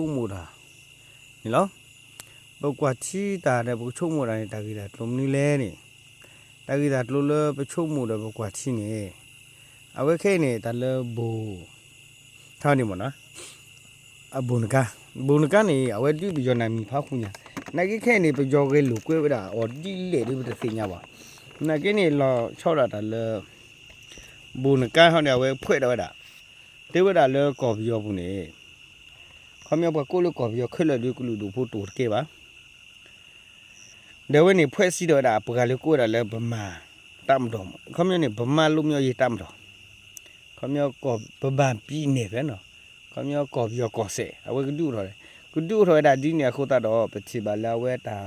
မိၣ်တၢ်န့ၣ် တၢ်ဂ့ၢ်တၢ်ကျိၤမနုၤလဲၣ်န့ၣ်, တၢ်ဂ့ၢ်တၢ်ကျိၤလၢပဆိကမိၣ်ဒီးပကွၢ်ထံန့ၣ် အဝဲခဲအံၤန့ၣ် တၢ်လၢဘိၣ် ထါန့ၣ်မ့ၢ်နီၤ, အဘိၣ်နကါ, ဘိၣ်နကါန့ၣ် အဝဲဒုးပယီၤနၢ်မံၤဖးဃူညါ, နာ်က့ခဲအံၤန့ၣ် ပယီၤဂဲၤလိာ်ကွဲဝဲဒၣ်အီၤဒ်လဲၣ်ဒီးပတသ့ၣ်ညါဘၣ်. နာ်က့န့ၣ် လီၤဆီဒၣ်တၢ်လၢ ဘိၣ်နကါဟီန့ၣ် အဝဲဖှဲးထီၣ်ဝဲဒၣ် တဲဝဲဒၣ်လၢကီၢ်ပယီၤပူၤန့ၣ် ခီပညီပှၤကိးလၢကီၢ်ပယီၤခဲလၢာ်ဒီးကလုာ်ဒူၣ်ဖိတအိၣ်တကဲဘၣ်. ဒီးအဝဲန့ၣ် ဖှဲးစံးထီၣ်ဝဲဒၣ်အပှၤလၢကိးဝဲဒၣ်လၢ ဗမာတပ်မတော်, ခီပညီန့ၣ် ဗမာလွတ်မြောက်ရေးတပ်မတော်, ခီပညီကီၢ် ဗမာပြည်နယ် ဖဲနီၤ, ခီပညီကီၢ်ပယီၤကီၢ်စဲၣ် အဝဲကဒုးအိၣ်ထီၣ်, ကဒုးအိၣ်ထီၣ်ဝဲဒၣ်ဒ်န့ၣ်အဃိသတးဒီး ပထံၣ်ဘၣ်လၢအဝဲတၢ်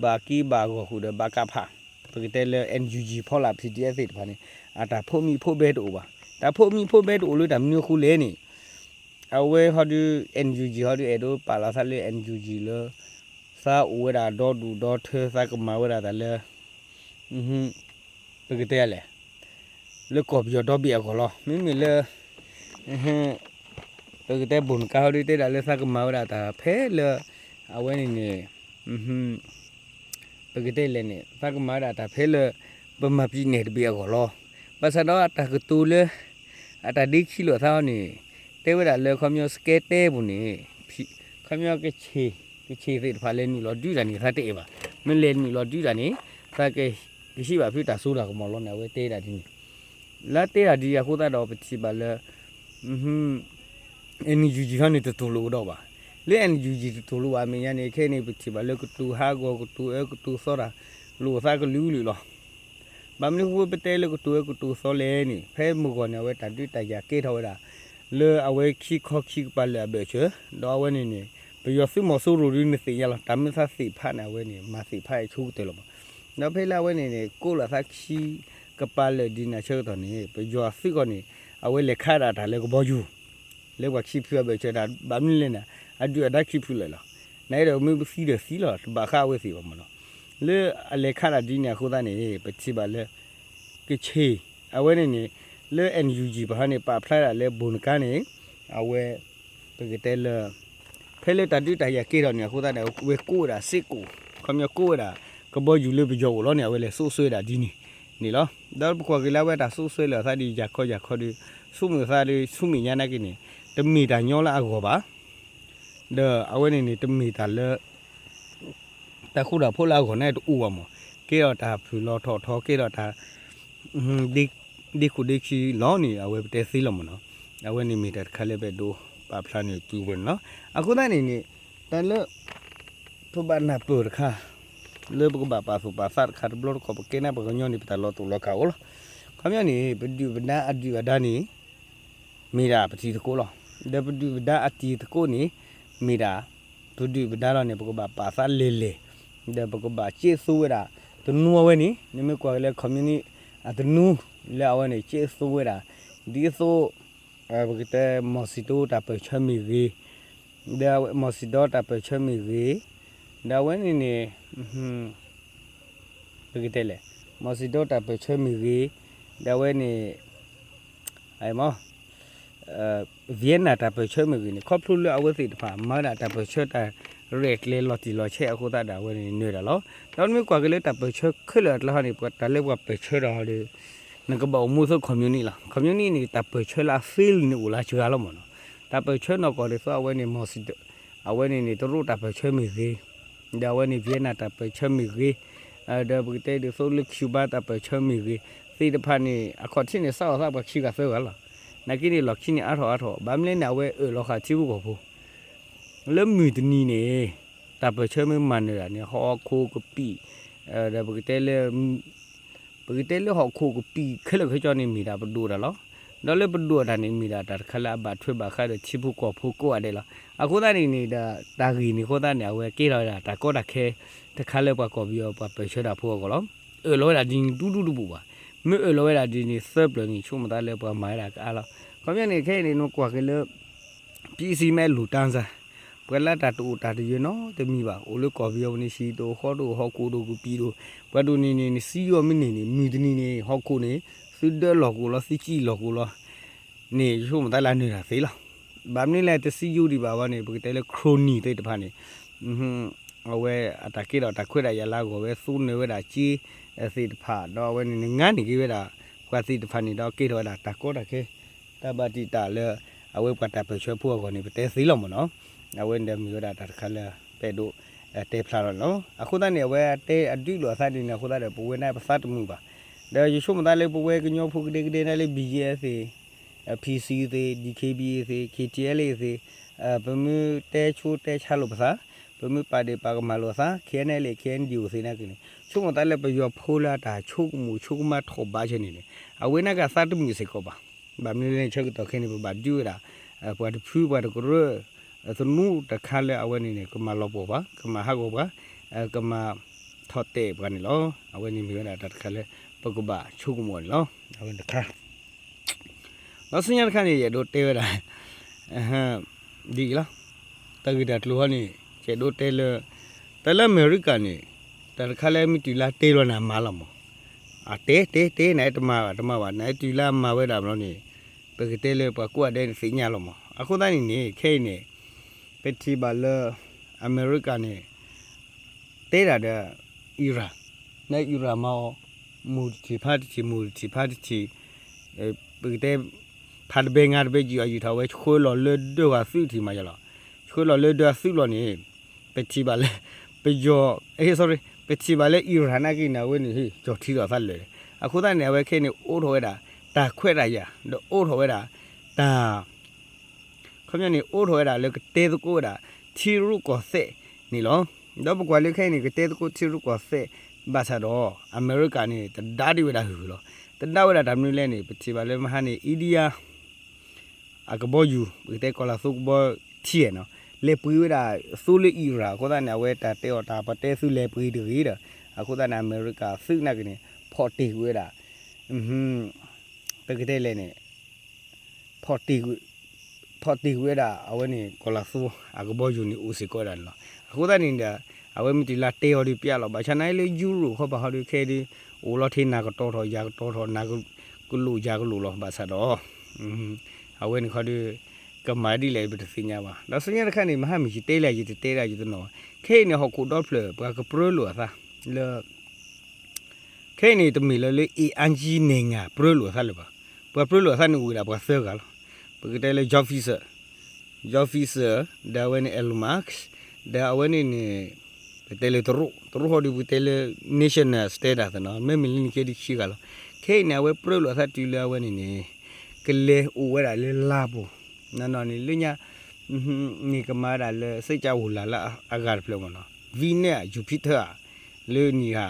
ဘၣ်က့ဘၣ်ဂီၢ်ဃုာ်ဒီး ဗကဖ ပကတဲလၢ NUG ဖီလာ် PDF သ့ၣ်တဖၣ်န့ၣ် အတၢ်ဖိးမံဖိးဘဲတအိၣ်ဘၣ်. တၢ်ဖိးမံဖိးဘဲတအိၣ်လၢတၢ်မနုၤအဃိလဲၣ်န့ၣ် အဝဲဟီဒီး NUG ဟီဒီး အဲၣ်ဒိးပာ်လီၤသးလၢ NUG လၢ သးအိၣ်ဝဲဒၣ်ဒီဒူၣ်ဒီထၢ သးကမၤဝဲဒၣ်တၢ်လၢ ပကတဲလဲၣ် လၢကီၢ်ပယီၤဒီဘ့ၣ်အဂီၢ်လီၤ. မ့မ့ၢ်လၢ ပကတဲဘိၣ်နကါဟီဒီး တဲဒၣ်လၢသးကမၤဝဲဒၣ်တၢ်ဖဲလၢ အဝဲန့ၣ်န့ၣ် ပကတဲလဲၣ်န့ၣ် သးကမၤဝဲဒၣ်တၢ်ဖဲလၢ ဗမာပြည်နယ် တဘ့ၣ်အဂီၢ်လီၤ. ဘၣ်ဆၣ်ဒီးအတၢ်ကတိၤလၢ အတၢ်ဒ့ခံလိာ်သးအီၤန့ၣ် တဲဝဲဒၣ်လၢခီပညီ စကဲတဲပူၤန့ၣ် ခီပညီ ကဆ့ၣ်သ့ၣ်တဖၣ်လဲၤနုာ်လီၤဒုးတၢ်န့ၣ် သးတအဲၣ်ဘၣ်. မ့ၢ်လဲၤနုာ်လီၤဒုးတၢ်န့ၣ် သးကဟံးဘၣ်ဖုတၢ်စိတၢ်ကမီၤလီၤန့ၣ် အဝဲတဲဒၣ်ဒ်န့ၣ်. လၢတဲဒၣ်ဒ်အဃိသတးဒီး ပထံၣ်ဘၣ်လၢ NUG ဟီန့ၣ် တတူၢ်လိာ်ကဒီးဘၣ်. လၢ NUG တတူၢ်လိာ်ဘၣ်အမဲာ်ညါန့ၣ် ခဲအံၤန့ၣ် ပထံၣ်ဘၣ်လၢကတိၤဟးဂီၤ ကတိၤအၢကတိၤသီတၢ် လိာ်သးကလုာ်ကလုာ်လီၤ. ဘၣ်မနုၤအဃိ ပတဲလၢကတိၤအၢကတိၤသီလဲၣ်န့ၣ် ဖဲမုၢ်ဂီၢ်န့ၣ် အဝဲတၢ်ဒုးတၢ်ယၤကဲထီၣ်ဝဲဒၣ် လၢအဝဲခံခီခံကပၤလၢာ်အဘၢၣ်စၢၤ ဒီးအဝဲန့ၣ်န့ၣ် ပယီၤသုးမီၤစိရိၤဒုးနသ့ၣ်ညါလီၤ. တၢ်မ့ၢ်သးသ့ၣ်ဖးန့ၣ် အဝဲန့ၣ် မၤသ့ၣ်ဖးအဆိကတၢၢ်လီၤမး. ဒီးဖဲလၢအဝဲန့ၣ်န့ၣ် ကိးလီၤသးခံကပၤလၢာ်ဒ်န့ၣ်အဆၢကတီၢ်န့ၣ် ပယီၤသုးကီၢ်န့ၣ် အဝဲလဲၤခးဒၣ်တၢ်လၢကဘီယူၤ လၢပှၤခံဖုအဘၢၣ်စၢၤတၢ် ဘၣ်မနုၤလဲၣ်န့ၣ် အဒုၣ်အဒါခံဖုလၢာ်လီၤ. နအဲၣ်ဒိးမ့ၢ်ပသံဒီးသံလီၤ တဘၣ်ဃးအဝဲသ့ၣ်ဘၣ်မးနီၤ. လၢအလဲၤခးဒၣ်ဒ်န့ၣ်အဃိသတးန့ၣ် ပထံၣ်ဘၣ်လၢ ကဆ့ၣ် အဝဲန့ၣ်န့ၣ် လၢ NUG ပဟီန့ၣ် ပာ်ဖျါဒၣ်လၢဘိၣ်နကါန့ၣ် အဝဲ ပကတဲလၢ ဖဲလၢတၢ်ဒုးတၢ်ယၤကဲထီၣ်န့ၣ်အဃိသတးန့ၣ် အဝဲကိးဝဲဒၣ်စ့ၢ်ကီး ခီပညီကိးဝဲဒၣ် ကဘီယူၤလၢပယီၤအိၣ်လီၤန့ၣ် အဝဲလဲၤစိာ်ဆှၢဒၣ်ဒ်န့ၣ်န့ၣ်လီၤ. ဒီးပကွၢ်က့ၤလၢအဝဲတၢ်စိာ်ဆှၢလၢအသးဒ်ယၤခီယၤခီဒီး ဆိကမိၣ်သးဒီး ဆူမဲာ်ညါနာ်က့န့ၣ် တမ့ၢ်တၢ်ညီလၢအဂီၢ်ဘၣ်. ဒီးအဝဲန့ၣ်န့ၣ် တမ့ၢ်တၢ်လၢ တၢ်ဃူတၢ်ဖိးလၢအဂီၢ်န့ၣ်တအိၣ်ဘၣ်မး, ကဲထီၣ်တၢ်ဖုၣ်လီၤထီၣ်ထီ ကဲထီၣ်တၢ် ဒ့ခိၣ်ဒ့ခံလီၤန့ၣ် အဝဲပတဲသ့လီၤမးနီၤ. အဝဲန့ၣ်မ့ၢ်တၢ်တခါလၢပအဲၣ်ဒိးပာ်ဖျါန့ၢ်သုဝဲန့ၣ်လီၤ. အဃိသတးန့ၣ်န့ၣ် တၢ်လၢ ပဘၣ်နၢ်ပၢၢ်တခါ လၢပကဘၣ်ပာ်သူၣ်ပာ်သးတခါတဘျီတခီၣ် ပကဲန့ၣ်ပှၤကညီန့ၣ် ပတၢ်လီၤတူာ်လီၤကာ်အိၣ်လီၤ. ခီပညီန့ၣ် ပဒုၣ်ပဒါအဒုၣ်အဒါန့ၣ် မ့ၢ်ဒၣ်ပတံၤသကိးလီၤ. ဒီးပဒုၣ်ပဒါအတံၤသကိးန့ၣ် မ့ၢ်ဒၣ် ပဒုၣ်ပဒါလီၤန့ၣ် ပကဘၣ်ပာ်သးလဲၤလဲၤ, ဒီးပကဘၣ်ကၠိသိဝဲဒၣ် တနူအဝဲန့ၣ် နမ့ၢ်ကွၢ်က့ၤလၢ communist အတနူ လၢအဝဲန့ၣ် ကၠိသိဝဲဒၣ် ဒ်သိး ပကတဲ မီၤစံၣ်တိတၢ်ပၢၢ်ဆၢမ့ၢ်ဂ့ၤ, ဒီးမီၤစံၣ်ဒီတၢ်ပၢၢ်ဆၢမ့ၢ်ဂ့ၤ, ဒီးအဝဲန့ၣ်န့ၣ် ပကတဲလဲၣ်, မီၤစံၣ်ဒီတၢ်ပၢၢ်ဆၢမ့ၢ်ဂ့ၤ, ဒီးအဝဲန့ၣ် Vietnam တၢ်ပၢၢ်ဆၢမ့ၢ်ဂ့ၤန့ၣ် ခီဖျိလၢအဝဲသ့ၣ်တဖၣ် မၤဒၣ်တၢ်ပၢၢ်ဆၢတၢ်ရဲၣ်ကျဲၤလီၤတံၢ်လီၤဆဲးအဃိသတးဒီး အဝဲန့ၣ်နၢၤဒၣ်လီၤ. ဒီးနမ့ၢ်ကွၢ်က့ၤလၢတၢ်ပၢၢ်ဆၢခဲလၢာ်အကျါဟီန့ၣ် တၢ်လၢပှၤပၢၢ်ဆၢဒီးဒီး နကဘၣ်အိၣ်မူသိ communist လီၤ. communist န့ၣ် တၢ်ပၢၢ်ဆၢလၢအ fail န့ၣ်အိၣ်လၢစှၤလီၤမးနီၤ. တၢ်ပၢၢ်ဆၢနီၢ်ကီၢ်ဒ်သိးအဝဲန့ၣ် မီၤစံၣ် အဝဲန့ၣ်န့ၣ် တရူးတၢ်ပၢၢ်ဆၢမ့ၢ်ဂ့ၤ, ဒီးအဝဲန့ၣ် Vietnam တၢ်ပၢၢ်ဆၢမ့ၢ်ဂ့ၤ, ဒီးပကတဲဒ်သိးလၢ Cuba တၢ်ပၢၢ်ဆၢမ့ၢ်ဂ့ၤ, သ့ၣ်တဖၣ်န့ၣ် အခီၣ်ထံးန့ၣ် စးထီၣ်သးပှၤခံဂၤသၢဂၤလီၤ. နာ်က့န့ၣ် လီၢ်ခံန့ၣ်အါထီၣ်အါထီၣ်, ဘၣ်မနုၤလဲၣ်န့ၣ် အဝဲအၢၣ်လီၤဃာ်ထံဖိကီၢ်ဖိ လၢမုၢ်တနံၤန့ၣ် တၢ်ပၢၢ်ဆၢမ့ၢ်မၤနၢၤဒၣ်န့ၣ် ဟီၣ်ခိၣ်ကပံာ်, ဒီးပကတဲလၢ ပကတဲလၢဟီၣ်ခိၣ်ကပံာ်ခဲလၢာ်ခဲဆ့န့ၣ် မ့ၢ်ဒၣ်ပဒိၣ်တၢ်လီၤ. ဒီးလၢပဒိၣ်တၢ်န့ၣ် မ့ၢ်ဒၣ်တၢ်တခါလၢအဘၣ်ထွဲဘၣ်ဃးဒီးထံဖိကီၢ်ဖိကိးဂၤဒဲးလီၤ. အဃိသတးန့ၣ်န့ၣ်ဒီး တၢ်ဂ့ၢ်န့ၣ်အဃိသတးန့ၣ် အဝဲကဲထီၣ်ဝဲဒၣ်တၢ်ကီတၢ်ခဲတခါလၢပှၤကီၢ်ပယီၤပှၤပၢၢ်ဆၢတၢ်ဖိအဂီၢ်လီၤ. အၢၣ်လီၤဝဲဒၣ်ဒ်န့ၣ်ဒူဒူတဘူၣ်ဘၣ်. မ့ၢ်အၢၣ်လီၤဝဲဒၣ်ဒ်န့ၣ်သၢပျၢၤန့ၣ် ဆိကမိၣ်သးလၢပှၤမၤဝဲဒၣ်ကအါလီၤ. ခီပညီန့ၣ် ခဲအံၤန့ၣ် နကွၢ်က့ၤလၢ ပံစံမ့ၢ်လူၤတၢ်စၢ်, ပှၤလၢတၢ်တအိၣ်တၢ်တယၢၤနီတမံၤဘၣ်, အိၣ်လၢကီၢ်ပယီၤပူၤန့ၣ် ဟံၣ်တအိၣ်ဃီတအိၣ် ဟီၣ်ခိၣ်တအိၣ်ကပံာ်တအိၣ်, ပှၤဒိၣ်န့ၢ်န့ၣ် နစံယိၣ်မ့ၢ်န့ၢ်န့ၣ် မုၢ်တနံၤန့ၣ် ဟီၣ်ခိၣ်န့ၣ် သုဒၢလီၢ်ကအိၣ်လီၤ သုစံၣ်လီၢ်ကအိၣ်လီၤန့ၣ် ယဆိကမိၣ်သးလၢအနၢၤတၢ်သ့လီၤ. ဘၣ်မနုၤလဲၣ် တစံယိၣ်ဒံးဘၣ်ဝဲန့ၣ် ပကတဲလၢ ခရိၣ်နံၣ်သ့ၣ်တဖၣ်န့ၣ် အဝဲအတၢ်ကဲထီၣ်တၢ်ခွဲးတၢ်ယာ်လၢအဂီၢ်ဝဲ သိနၢၤဝဲဒၣ်က့သ့ၣ်တဖၣ် ဒီးအဝဲန့ၣ်န့ၣ် ငါန့ၢ်က့ၤဝဲဒၣ် ပှၤသ့ၣ်တဖၣ်န့ၣ်ဒီး ကဲထီၣ်ဝဲဒၣ်တၢ်ကီတၢ်ခဲ တၢ်ဘၣ်တံာ်တာ်လၢ အဝဲပှၤတၢ်ပၢၢ်ဆၢဖိအဂီၢ်န့ၣ် ပတဲသ့လီၤမးနီၤ. အဝဲန့ၣ်ဒီးမ့ၢ်ဝဲဒၣ်တၢ်တခါလၢ ပအဲၣ်ဒိးတဲဖျါလီၤန့ၣ်လီၤ. အဃိသတးန့ၣ် အဝဲတဲအဒုးလိာ်အသးဒ်န့ၣ်အဃိသတးဒီး ပဝဲန့ၣ်ပသးတမုာ်ဘၣ်. ဒီးယဆိကမိၣ်သးလၢပဝဲကညီဖိကဒဲကဒဲန့ၣ်လၢ ဘီယဲၢ်သ့ၣ် PC သ့ၣ် DKBA သ့ၣ် KTLA သ့ၣ် ပမ့ၢ်တဲဆိတဲဆါလိာ်ပသး, ပမ့ၢ်ပာ်ဒ့ၣ်ပာ်ကမၣ်လိာ်သး KNLA KNDO သ့ၣ်နာ်က့န့ၣ် ဆိကမိၣ်သးလၢပယီၤဖိလၢအတၢ်ဆိကမိၣ်ဆိကမးထီၣ်ဘးဆၢန့ၣ်န့ၣ် အဝဲန့ၣ်ကသးတမုာ်စ့ၢ်ကီးဘၣ်. ဘၣ်မနုၤလဲၣ် ဆၢကတီၢ်ခဲအံၤန့ၣ် ပဘၣ်ဒုးဝဲဒၣ် ပှၤတဖုပှၤတကရၢ သနူတခါလၢအဝဲန့ၣ်န့ၣ် ကမၤလီၤပှီၢ်ပှၤ ကမၤဟးဂီၤပှၤ ကမၤထီၣ်တဲာ်ပှၤန့ၣ်လီၤ. အဝဲန့ၣ်မ့ၢ်ဝဲဒၣ်တၢ်တခါလၢ ပကဘၣ်ဆိကမိၣ်န့ၣ်လီၤ. အဝဲန့ၣ်တခါ ဒီးဆူညါတခါန့ၣ် ယအဲၣ်ဒိးတဲဝဲဒၣ် ဒ်အံၤလီၤ. တၢ်ဂ့ၢ်တၢ်ကျိၤဟီန့ၣ် ယအဲၣ်ဒိးတဲလၢ တၢ်လၢအမဲရကၤန့ၣ် တၢ်တခါလၢမ့ၢ်တုၤလၢတဲလီၤနၤမၤလီၤမး, အတဲတဲတဲနၤအဲၣ်တမၤဘၣ်တမၤဘၣ် နအဲၣ်တုၤလၢအမၤဝဲဒၣ်ဘျီန့ၣ် ပကတဲလၢပှၤကိးဂၤဒဲးန့ၣ်သ့ၣ်ညါလီၤမး. အဃိသတးန့ၣ်န့ၣ် ခဲအံၤန့ၣ် ပထံၣ်ဘၣ်လၢ အမဲရကၤန့ၣ် တဲဒၣ်ဒီး Iran န Iran မၤအီၤ မူးတထံၣ်ဖးတထံၣ် မူးတထံၣ်ဖးတထံၣ် ပကတဲ ဖးတဘဲငါတဘဲယံာ်အီၤယံာ်ထီၣ်ဝဲ ဆှၢလီၤလၢဒၢးဂၤသုးထံးမးယလီၤ. ဆှၢလီၤလၢဒၢးသုးလီၤန့ၣ် ပထံၣ်ဘၣ်လၢ ပယီၤ sorry ပထံၣ်ဘၣ်လၢ Iran နာ်က့န့ၣ် အဝဲန့ၣ် ဟ့ၣ် ကၠီၤထံထီၣ်သးလၢာ်. အဃိသတးန့ၣ် အဝဲခဲအံၤန့ၣ် အိးထီၣ်ဝဲဒၣ် တၢ်ခွဲးတၢ်ယာ် ဒီးအိးထီၣ်ဝဲဒၣ် တၢ် ခီပညီန့ၣ် အိးထီၣ်ဝဲဒၣ်လၢကတဲသကိးဝဲဒၣ် ထံရူၢ်ကီၢ်သဲးန့ၣ်လီၤ. ဒီးပကွၢ်လၢခဲအံၤန့ၣ် ကတဲသကိးထံရူၢ်ကီၢ်သဲး ဘၣ်ဆၣ်ဒီး အမဲရကၤန့ၣ် တဒါဒံးဝဲဒၣ်ဂ့ၤဂ့ၤလီၤ. တဒါဝဲဒၣ်တၢ်မနုၤလဲၣ်န့ၣ် ပထံၣ်ဘၣ်လၢမဟါန့ၣ် India အကဘီယူၤ ပကတဲကီၤလၤသိကဘီထံနီၤ လဲၤပှ့ၤဝဲဒၣ်သိလၢ Iran အဃိသတးန့ၣ် အဝဲတၢ်တဲအီၤတၢ်ပတဲသုလဲၤပှ့ၤတဂ့ၤဒီး အဃိသတးန့ၣ် အမဲရကၤသုးနာ်က့န့ၣ် ဖီၣ်တ့ၢ်ကွံာ်ဝဲဒၣ် ပကတဲလဲၣ်န့ၣ် ဖီၣ်တ့ၢ်ကွံာ် ဖီၣ်တ့ၢ်ကွံာ်ဝဲဒၣ်အဝဲန့ၣ် ကီၤလၤသိအကဘီယူၤန့ၣ် အိၣ်စ့ၢ်ကီးဝဲဒၣ်န့ၣ်လီၤ. အဃိသတးန့ၣ်ဒီး အဝဲမ့ၢ်တုၤလၢတဲအီၤဒီးပျးလီၤ ဘၣ်ဆၣ်နာ်လၢ Europe ခီပၤဟီဒီးခဲအံၤဒီး အိၣ်လီၤထဲနၤကတီၤထီၣ်ယၤကတီၤထီၣ် နၤကလိာ်ယၤကလိာ်လီၤ ဘၣ်ဆၣ်ဒီး အဝဲန့ၣ်ခီဒီး ကမၤဒ်လဲၣ်ပတသ့ၣ်ညါဘၣ်. ဒီးဆူညါတခါန့ၣ် မဟါမ့ၢ်ယတဲလဲၣ်ယတတဲဒၣ်ယတနီၤဘၣ်. ခဲအံၤန့ၣ် ဟီၣ်ခိၣ်ဒီဖျၢၣ် ပှၤကပြၢလိာ်အသးလၢ ခဲအံၤန့ၣ် တမ့ၢ်လၢလၢ အ့ၣ်အါကၠံ နဲၣ်ငါ ပြၢလိာ်အသးလၢၤဘၣ်. ပှၤပြၢလိာ်အသးန့ၣ်အိၣ်ဝဲဒၣ်ပှၤသၢဂၤလီၤ. ပကတဲလၢ Joe Fisher, Joe Fisher ဒီးအဝဲန့ၣ် Elon Musk ဒီးအဝဲန့ၣ်န့ၣ် ပတဲလၢတရူး တရူးဟီဒီးပကတဲလၢ national status သနီၤ မ့မ့ၢ်လၢနကဲဒ်ခံဂၤလီၤ. ခဲအံၤန့ၣ် အဝဲပြၢလိာ်အသးတုၤလၢအဝဲန့ၣ်န့ၣ် ကလဲၤအိၣ်ဝဲဒၣ်လၢလါပူၤ နီၢ်နီၢ်န့ၣ် လၢညါ န့ၣ်ကမၤဝဲဒၣ်လၢ စ့ၢ်ကီးအိၣ်လၢ်လၢအဂၤတဖျၢၣ်မ့ၢ်နီၤ Venus Jupiter ဧါ လၢနံၣ်ဧါ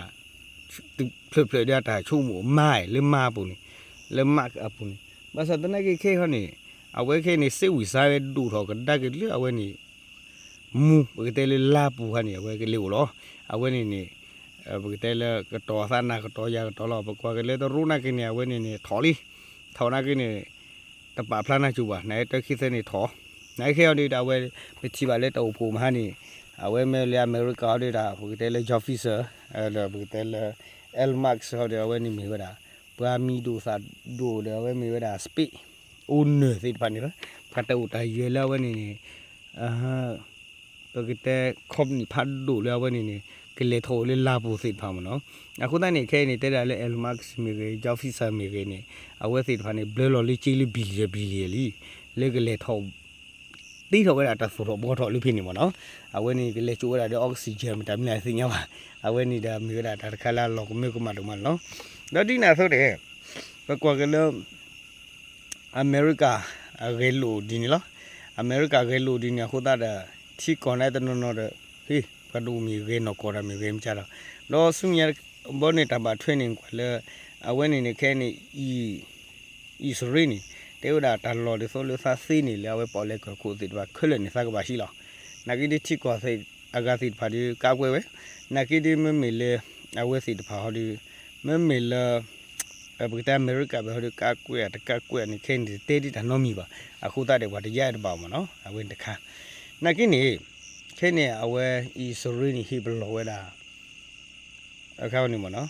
ဖျၢၣ်ဖျၢၣ်ဒီးအတၢ်ဆိကမိၣ်မၤလၢမၤအပူၤန့ၣ် လၢမၤအပူၤန့ၣ် ဘၣ်ဆၣ်သနာ်က့ခဲအံၤန့ၣ် အဝဲခဲအံၤန့ၣ် စ့ဝံၤစါဝဲဒိၣ်ထီၣ်ကဒါက့ၤလၢအဝဲန့ၣ် မူ ပကတဲလၢလါပူၤခါန့ၣ် အဝဲကလဲၤအိၣ်လီၤ. အဝဲန့ၣ်န့ၣ် ပကတဲလၢကတီၤသးနၤကတီၤယၤကတီၤလီၤ. ပကွၢ်က့ၤလၢတရူးနာ်က့န့ၣ် အဝဲန့ၣ်န့ၣ် ထီၣ်လံ ထီၣ်နာ်က့န့ၣ် တပာ်ဖျါနၤစူၤဘၣ် နတၢ်ခံသၢန့ၣ်ထီၣ် နာ်က့ခဲအံၤဒီး အဝဲ ပထံၣ်ဘၣ်လၢတၢ်အိၣ်ဖှိၣ်မဟါန့ၣ် အဝဲမ့ၢ်လၢအမဲရကၤအီၤဒီး ပကတဲလၢ Joe Fisher ဒီးပကတဲလၢ Elon Musk ဟီဒီး အဝဲန့ၣ်မ့ၢ်ဝဲဒၣ် ပှၤမံၤဒိၣ်သၣ်ဒိၣ်ဒီး အဝဲမ့ၢ်ဝဲဒၣ် space owner သ့ၣ်တဖၣ်န့ၣ်လီၤ. ပှၤတၢ်အိၣ်တၢ်ယၢၤလၢအဝဲန့ၣ်န့ၣ် ပကတဲ company ဖးဒိၣ်လၢအဝဲန့ၣ်န့ၣ် ကလဲၤထီၣ်အိၣ်လၢလါပူၤသ့ၣ်တဖၣ်မ့ၢ်နီၤ. အဃိသတးန့ၣ် ခဲအံၤန့ၣ် တဲဒၣ်လၢ Elon Musk မ့ၢ်ဂ့ၤ Joe Fisher မ့ၢ်ဂ့ၤန့ၣ် အဝဲသ့ၣ်တဖၣ်န့ၣ် ဘျၢလီၤလၢက့လၢ billion billion လံ လၢကလဲၤထီၣ် တ့ထီၣ်ဝဲဒၣ်တၢ်သိၣ်ထီၣ်ဘှီထီၣ်လၢဖဲန့ၣ်မ့ၢ်နီၤ. အဝဲန့ၣ်ကလဲၤကၠိဝဲဒၣ်ဒီး oxygen မတၤမနုၤသ့ၣ်ညါဘၣ်. အဝဲန့ၣ်ဒီးမ့ၢ်ဝဲဒၣ်တၢ်တခါလၢအလီၤကမၢကမၣ်ဒိၣ်မးန့ၣ်လီၤ. ဒီးဒ်န့ၣ်အသိးန့ၣ် ပကွၢ်က့ၤလၢ အမဲရကၤ အဂဲၤလိာ်ဒ်န့ၣ်လီၤ. အမဲရကၤဂဲၤလိာ်ဒ်န့ၣ်အဃိသတးဒီး ထံကီၢ်န့ၣ်တနီၤနီၤဒီး ဟ့ၣ် ပှၤဒိၣ်မ့ၢ်ဂဲၤနီၢ်ကီၢ်ဒီးမ့ၢ်ဂဲၤမ့ၢ်ကဒီး ဒီးဆူညါဘီန့ၣ်တၢ်ဘၣ်ထွဲန့ၣ်ကွၢ်လၢ အဝဲန့ၣ်န့ၣ်ခဲအံၤန့ၣ် အံၣ်စရ့လးန့ၣ် တဲဝဲဒၣ်တၢ်လီၢ်ဒ်သိးလၢသးသ့န့ၣ် လၢအဝဲပီၣ်လဲၣ်ကၢၢ်ခိၣ်သ့ၣ်တဖၣ်ခဲလၢာ်န့ၣ် သးကဘၣ်ဟံးလီၤ. နာ်က့ဒ်ထံကီၢ်အဂၤသ့ၣ်တဖၣ်ဒီးကးကွဲးဝဲ နာ်က့ဒ်မ့မ့ၢ်လၢ အဝဲသ့ၣ်တဖၣ်ဟီဒီး မ့မ့ၢ်လၢ ပကတဲအမဲရကၤဘၣ်ဟီဒီးကးကွဲးတကးကွဲးန့ၣ် ခဲအံၤန့ၣ်တတဲဒ်တၢ်နီတမံၤဘၣ်. အဃိသတးဒီးပှၤတယါတဘၣ်မ့ၢ်နီၤ အဝဲန့ၣ်တခါ နာ်က့န့ၣ် ခဲအံၤန့ၣ် အဝဲအံၣ်စရ့လးန့ၣ်ဟ့ၣ်ပလီၢ်ဝဲဒၣ် အခါန့ၣ်မ့ၢ်နီၤ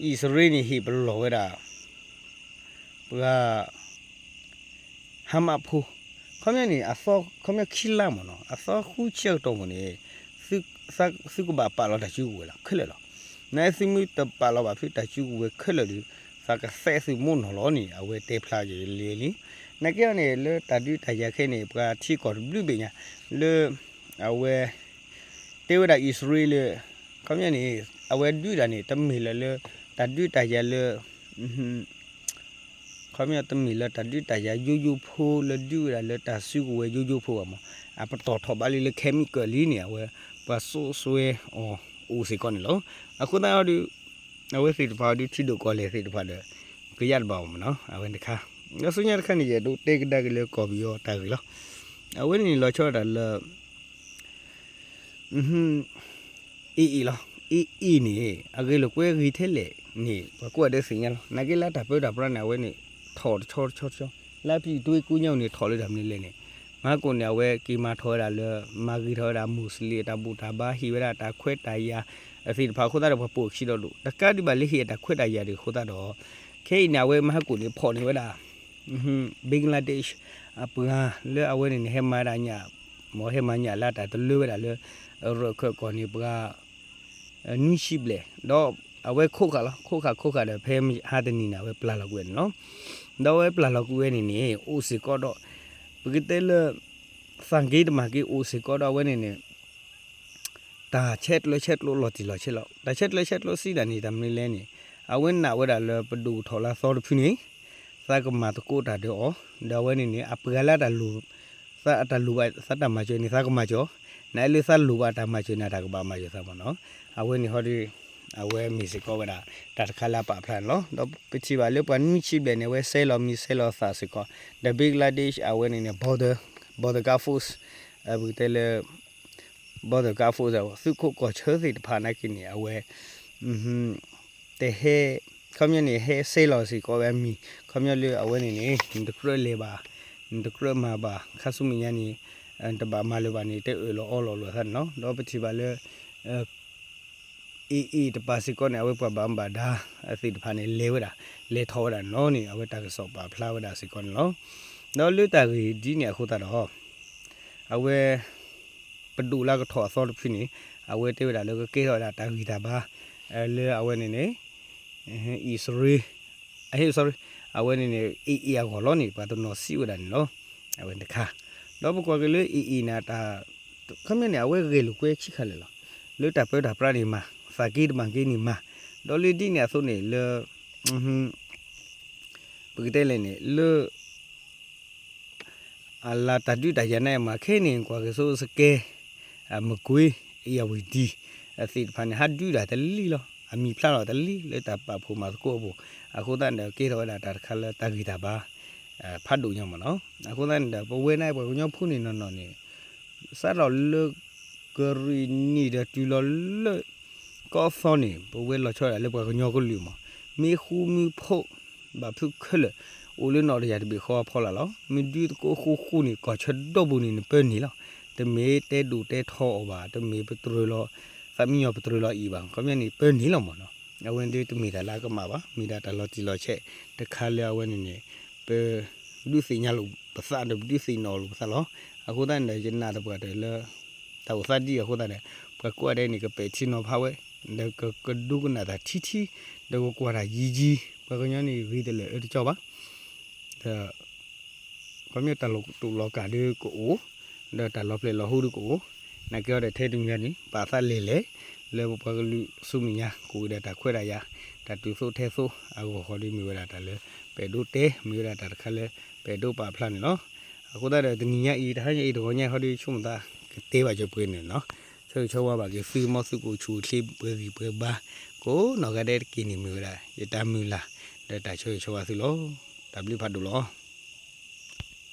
အံၣ်စရ့လးန့ၣ်ဟ့ၣ်ပလီၢ်ဝဲဒၣ် ပှၤ ဟါမးဖိ ခီပညီန့ၣ် အသီ ခီပညီခံလါမ့ၢ်နီၤ အသီဃုဆံအကတီၢ်မ့ၢ်န့ၣ် သုကဘၣ်ပာ်လီၤတၢ်စုကဝဲၤလီၤခဲလၢာ်လီၤ. နသုမ့ၢ်တပာ်လီၤဘၣ်ဖဲတၢ်စုကဝဲၤခဲလၢာ်ဒီး သးကသဲးသုမိၢ်နီၢ်လီၤန့ၣ် အဝဲတဲဖျါယဲလံလံ. နာ်က့န့ၣ် လၢတၢ်ဒုးတၢ်ယၤခဲအံၤန့ၣ် ပှၤထံကီၢ်တဘျုးဘ့ၣ်ညါ လၢ အဝဲ တဲဝဲဒၣ်အံၣ်စရ့လးလၢ ခီပညီန့ၣ် အဝဲဒုးတၢ်န့ၣ် တမ့ၢ်လၢၤလၢ တၢ်ဒုးတၢ်ယၤလၢ ခီပညီတမ့ၢ်လၢတၢ်ဒုးတၢ်ယၤယိယိဖိလၢဒုးဝဲဒၣ်လၢတၢ်စုကဝဲၤယိယိဖိဘၣ်မ့ၢ် အပတီၢ်ထီၣ်ဘၣ်လံလၢ chemical လံန့ၣ် အဝဲပှၤစိာ်စွဲအီၤအိၣ်စ့ၢ်ကီးန့ၣ်လီၤ. အဃိသတးဒီး အဝဲသ့ၣ်တဖၣ်ဒီးထံဒိၣ်ကီၢ်လဲၢ်သ့ၣ်တဖၣ်ဒီး ကယၣ်တဘၣ်အီၤမ့ၢ်နီၤ အဝဲတခါ ဒီးဆူညါတခါန့ၣ် ယအဲၣ်ဒိးတဲကဒါက့ၤလၢကီၢ်ပယီၤတၢ်ဂ့ၢ်လီၤ. အဝဲန့ၣ်လီၤဆီဒၣ်တၢ်လၢ အ့ၣ်အ့ၣ်လီၤ. အ့ၣ်အ့ၣ်န့ၣ် အဂ့ၢ်လိာ်ကွဲဂ့ၤထဲလဲၣ်န့ၣ် ပှၤကိးဂၤဒဲးသ့ၣ်ညါလီၤ. နာ်က့လၢတၢ်ပၢတၢ်ပြးန့ၣ် အဝဲန့ၣ် ထီၣ်တဆီတဆီတဆီ လၢအပံၤတွ့ကိညါန့ၣ် ထီၣ်လၢတၢ်မနုၤလဲၣ်န့ၣ် မဟါကိၣ်န့ၣ် အဝဲက့ၤမၤထီၣ်ဝဲဒၣ်လၢ မၤဂ့ၤထီၣ်ဝဲဒၣ် Muslim အတၢ်ဘူၣ်တၢ်ဘါ ဟ့ၣ်ဝဲဒၣ်တၢ်ခွဲးတၢ်ယာ်အသ့ၣ်တဖၣ်အဃိသတးဒီး ပှၤပိာ်ခံဒီးဒိၣ် တကးဒံးဘၣ်လၢဟ့ၣ်အတၢ်ခွဲးတၢ်ယာ်ဒံးအဃိသတးဒီး ခဲအံၤန့ၣ် အဝဲမဟါကိၣ်န့ၣ် ဖီၣ်န့ၢ်ဝဲဒၣ် Bangladesh အပှၤလၢအဝဲန့ၣ်န့ၣ် ဟဲမၤဒၣ်ညၣ် မ်ဟဲမၤညၣ်လၢတၢ်တလၢဝဲဒၣ်လၢ ရၢၢ်ခၢၣ်ကီၢ်န့ၣ် ပှၤ နွံဆံဘျဲၣ် ဒီးအဝဲခိးဃာ်လီၤ. ခိးဃာ်ခိးဃာ်ဒီး ဖဲဟါတနံၤန့ၣ် အဝဲပျၢ်လီၤကွံာ်န့ၣ်လီၤ. ဒီးအဝဲပျၢ်လီၤကွံာ်ဝဲန့ၣ်န့ၣ် အိၣ်စ့ၢ်ကီးဒီး ပကတဲလၢ သးက့တမၤက့အိၣ်စ့ၢ်ကီးဒီးအဝဲန့ၣ်န့ၣ် တၢ်ဆဲးကျၢဆဲးကျိးလီၤတံၢ်လီၤဆဲးလီၤ. တၢ်ဆဲးကျၢဆဲးကျိးစံးဒၣ်န့ၣ် တၢ်မနုၤလဲၣ်န့ၣ် အဝဲနာ်ဝဲဒၣ်လၢပဒိၣ်ကထီၣ်လၢအသီတဖုန့ၣ် သးကမၤသကိးတၢ်ဒီးအီၤ ဒီးအဝဲန့ၣ်န့ၣ် အပှၤလၢတၢ်လိၣ် သးအတၢ်လိၣ်ဘၣ် သးတၢ်မၤစၢၤန့ၣ် သးကမၤစၢၤ, နာ်လၢသးလိၣ်ဘၣ်တၢ်မၤစၢၤန့ၣ် တၢ်ကဘၣ်မၤစၢၤသးမ့ၢ်နီၤ. အဝဲန့ၣ်ဟီဒီး အဝဲမ့ၢ်စ့ၢ်ကီးဝဲဒၣ် တၢ်တခါလၢအပာ်ဖျါန့ၣ်လီၤ. ဒီးပထံၣ်ဘၣ်လၢပှၤနွံဆံဘျဲၣ်န့ၣ် အဝဲဆဲးလီၤမံၤဆဲးလီၤသၣ်စ့ၢ်ကီး ဒီး Bangladesh အဝဲန့ၣ်န့ၣ် border, border guard force ပကတဲလၢ border guard force သုးခိးကီၢ်ဆၢသ့ၣ်တဖၣ်နာ်က့န့ၣ် အဝဲ တဟဲ ခီပညီန့ၣ် ဟဲဆဲးလီၤစ့ၢ်ကီးဝဲအမံၤ ခီပညီလၢအဝဲန့ၣ်န့ၣ် နတကြၢးလဲၤဘၣ် နတကြၢးမၤဘၣ် ခါဆူမဲာ်ညါန့ၣ် တဘၣ်မၤလၢၤဘၣ်န့ၣ် တအၢၣ်လီၤအီလီၤလိာ်သးန့ၣ်လီၤ. ဒီးပထံၣ်ဘၣ်လၢ AA တပၤစ့ၢ်ကီးန့ၣ် အဝဲပှၤဘၣ်မူဘၣ်ဒါသ့ၣ်တဖၣ်န့ၣ် လဲၤဝဲဒၣ် လဲၤထီၣ်ဝဲဒၣ်န့ၣ်လီၤန့ၣ် အဝဲတၢ်ကစီၣ်ပာ်ဖျါဝဲဒၣ်စ့ၢ်ကီးန့ၣ်လီၤ. ဒီးလၢတၢ်ဂ့ၢ်ဒ်န့ၣ်အဃိသတးဒီး အဝဲ ပဒိၣ်လၢကထီၣ်အသီတဖုန့ၣ် အဝဲတဲဝဲဒၣ်လၢကကဲထီၣ်ဝဲဒၣ်တၢ်ဂံၢ်တၢ်ဘါ လၢအဝဲန့ၣ်န့ၣ် အံၣ်စရ့လး အဟ့ၣ် sorry အဝဲန့ၣ်န့ၣ် AA အဂီၢ်လီၤန့ၣ် ပှၤတနီၤစံးဝဲဒၣ်န့ၣ်လီၤ. အဝဲတခါ ဒီးပကွၢ်က့ၤလၢ AA န့ၣ် တၢ် ခီပညီန့ၣ် အဝဲဂဲၤလိာ်ကွဲဆံးခါလၢာ်လီၤ. လၢတၢ်ပၢတၢ်ပြးန့ၣ်မၤ သးက့တမၤက့န့ၣ်မၤ ဒီးလၢဒ်န့ၣ်အသိးန့ၣ်လၢ ပကတဲလဲၣ်န့ၣ် လၢ အလၤတၢ်ဒုးတၢ်ယၤန့ၣ်မၤခဲန့ၣ် ကွၢ်က့ၤဆိစကဲ မကွ့ အယၤဝံၤဒံ အသ့ၣ်တဖၣ်န့ၣ် ဟးဒုးတၢ်တလံလီၤ. အမံၤဖျါလီၤတလံ လၢတၢ်ပာ်ဖှိၣ်မၤသကိးအပူၤ အဃိသတးန့ၣ်ဒီး ကဲထီၣ်ဝဲဒၣ်တၢ်တခါလၢတၢ်ဂံၢ်တၢ်ဘါ ဖးဒိၣ်ညါမ့ၢ်နီၤ. အဃိသတးန့ၣ်ဒီး ပဝဲဒၣ်ပှၤကညီဖိန့ၣ်နီၢ်နီၢ်န့ၣ် စးထီၣ်လၢ ကရံၣ်နံၣ်ဒီးတုၤလီၤလၢ ကီၢ်သီန့ၣ် ပဝဲလီၤဆီဒၣ်လၢပှၤကညီကလုာ်မး မ့ၢ်ဃူမ့ၢ်ဖိး ဘၣ်ဖုးခဲလၢာ် အိၣ်လၢနီၣ်တယၢ်တဘ့ၣ်ဃီအဖီလာ်လီၤ. မ့ၢ်ဒုးသကိးဃူဃူန့ၣ် ကီၢ်ဆၢဒီဘိန့ၣ် နပၢနုာ်လီၤ. တမ့ၢ်တဲဒိၣ်တဲထီအီၤဘၣ် တမ့ၢ်ပတြၢၤလီၤ သးမံညီၤပတြၢၤလီၤအံၤဘၣ် ခီပညီန့ၣ် ပၢနုာ်လီၤမ့ၢ်နီၤ. အဝဲန့ၣ်ဒုးတမ့ၢ်တၢ်လၢအကမၣ်ဘၣ် မ့ၢ်ဒၣ်တၢ်လီၤတံၢ်လီၤဆဲး တခါလၢအဝဲန့ၣ်န့ၣ် ပ ဒုးသ့ၣ်ညါလိာ်ပသးဒီး ပဒုးသ့ၣ်နီၣ်လိာ်ပသးလီၤ. အဃိသတးန့ၣ်ဒီး ယနာ်သပှၢ်တၢၢ်လၢ တၢ်အိၣ်သးဒ်အဃိသတးန့ၣ် ပှၤကိးဂၤဒဲးန့ၣ် ကပဲာ်ထံနီၤဖးဝဲ ဒီးကကဒိကနၣ်တၢ်ထံထံ ဒီးကကွၢ်တၢ်ယံၤယံၤ ပှၤကညီန့ၣ်ဂ့ၤတလၢာ်အၢတကၠီဘၣ် ဒီး ခီပညီတၢ်လီၤတူာ်လီၤကာ်ဒုးကအိၣ် ဒီးတၢ်လီၤပျဲၢ်လီၤဟိဒုးကအိၣ် နာ်က့အီၤဒီးထဲတမံၤန့ၣ် ပာ်သးလဲၤလဲၤ လၢပပှၤကလုာ်ဆူမဲာ်ညါ ကအိၣ်ဝဲဒၣ်တၢ်ခွဲးတၢ်ယာ် တၢ်တုၤသိးထဲသိးအဂီၢ်ဃီဒုး မ့ၢ်ဝဲဒၣ်တၢ်လၢ ပအဲၣ်ဒိးတဲ မ့ၢ်ဝဲဒၣ်တၢ်တခါလၢ ပအဲၣ်ဒိးပာ်ဖျါန့ၣ်လီၤ. အဃိသတးဒီးတနံၤညါအံၤ တဟါညါအံၤတဂီၤညါအံၤဃီဒုး ဆိကမိၣ်သးကတဲဘၣ်စၢၤပှဲၤန့ၣ်လီၤ. ဆၢဂ့ၤဆၢဝါဘၣ်က့ၤသု မ်သုကအိၣ်ဆူၣ်အိၣ်ချ့ပှဲၤဂံၢ်ပှဲၤဘါ ကိးနီၢ်ဂၤဒဲးတက့ၢ်န့ၣ် မ့ၢ်ဝဲဒၣ် ယတၢ်မုၢ်လၢ် ဒီးတၢ်ဆၢဂ့ၤဆၢဝါသုလီၤ. တၢ်ဘျုးဖးဒိၣ်လီၤ.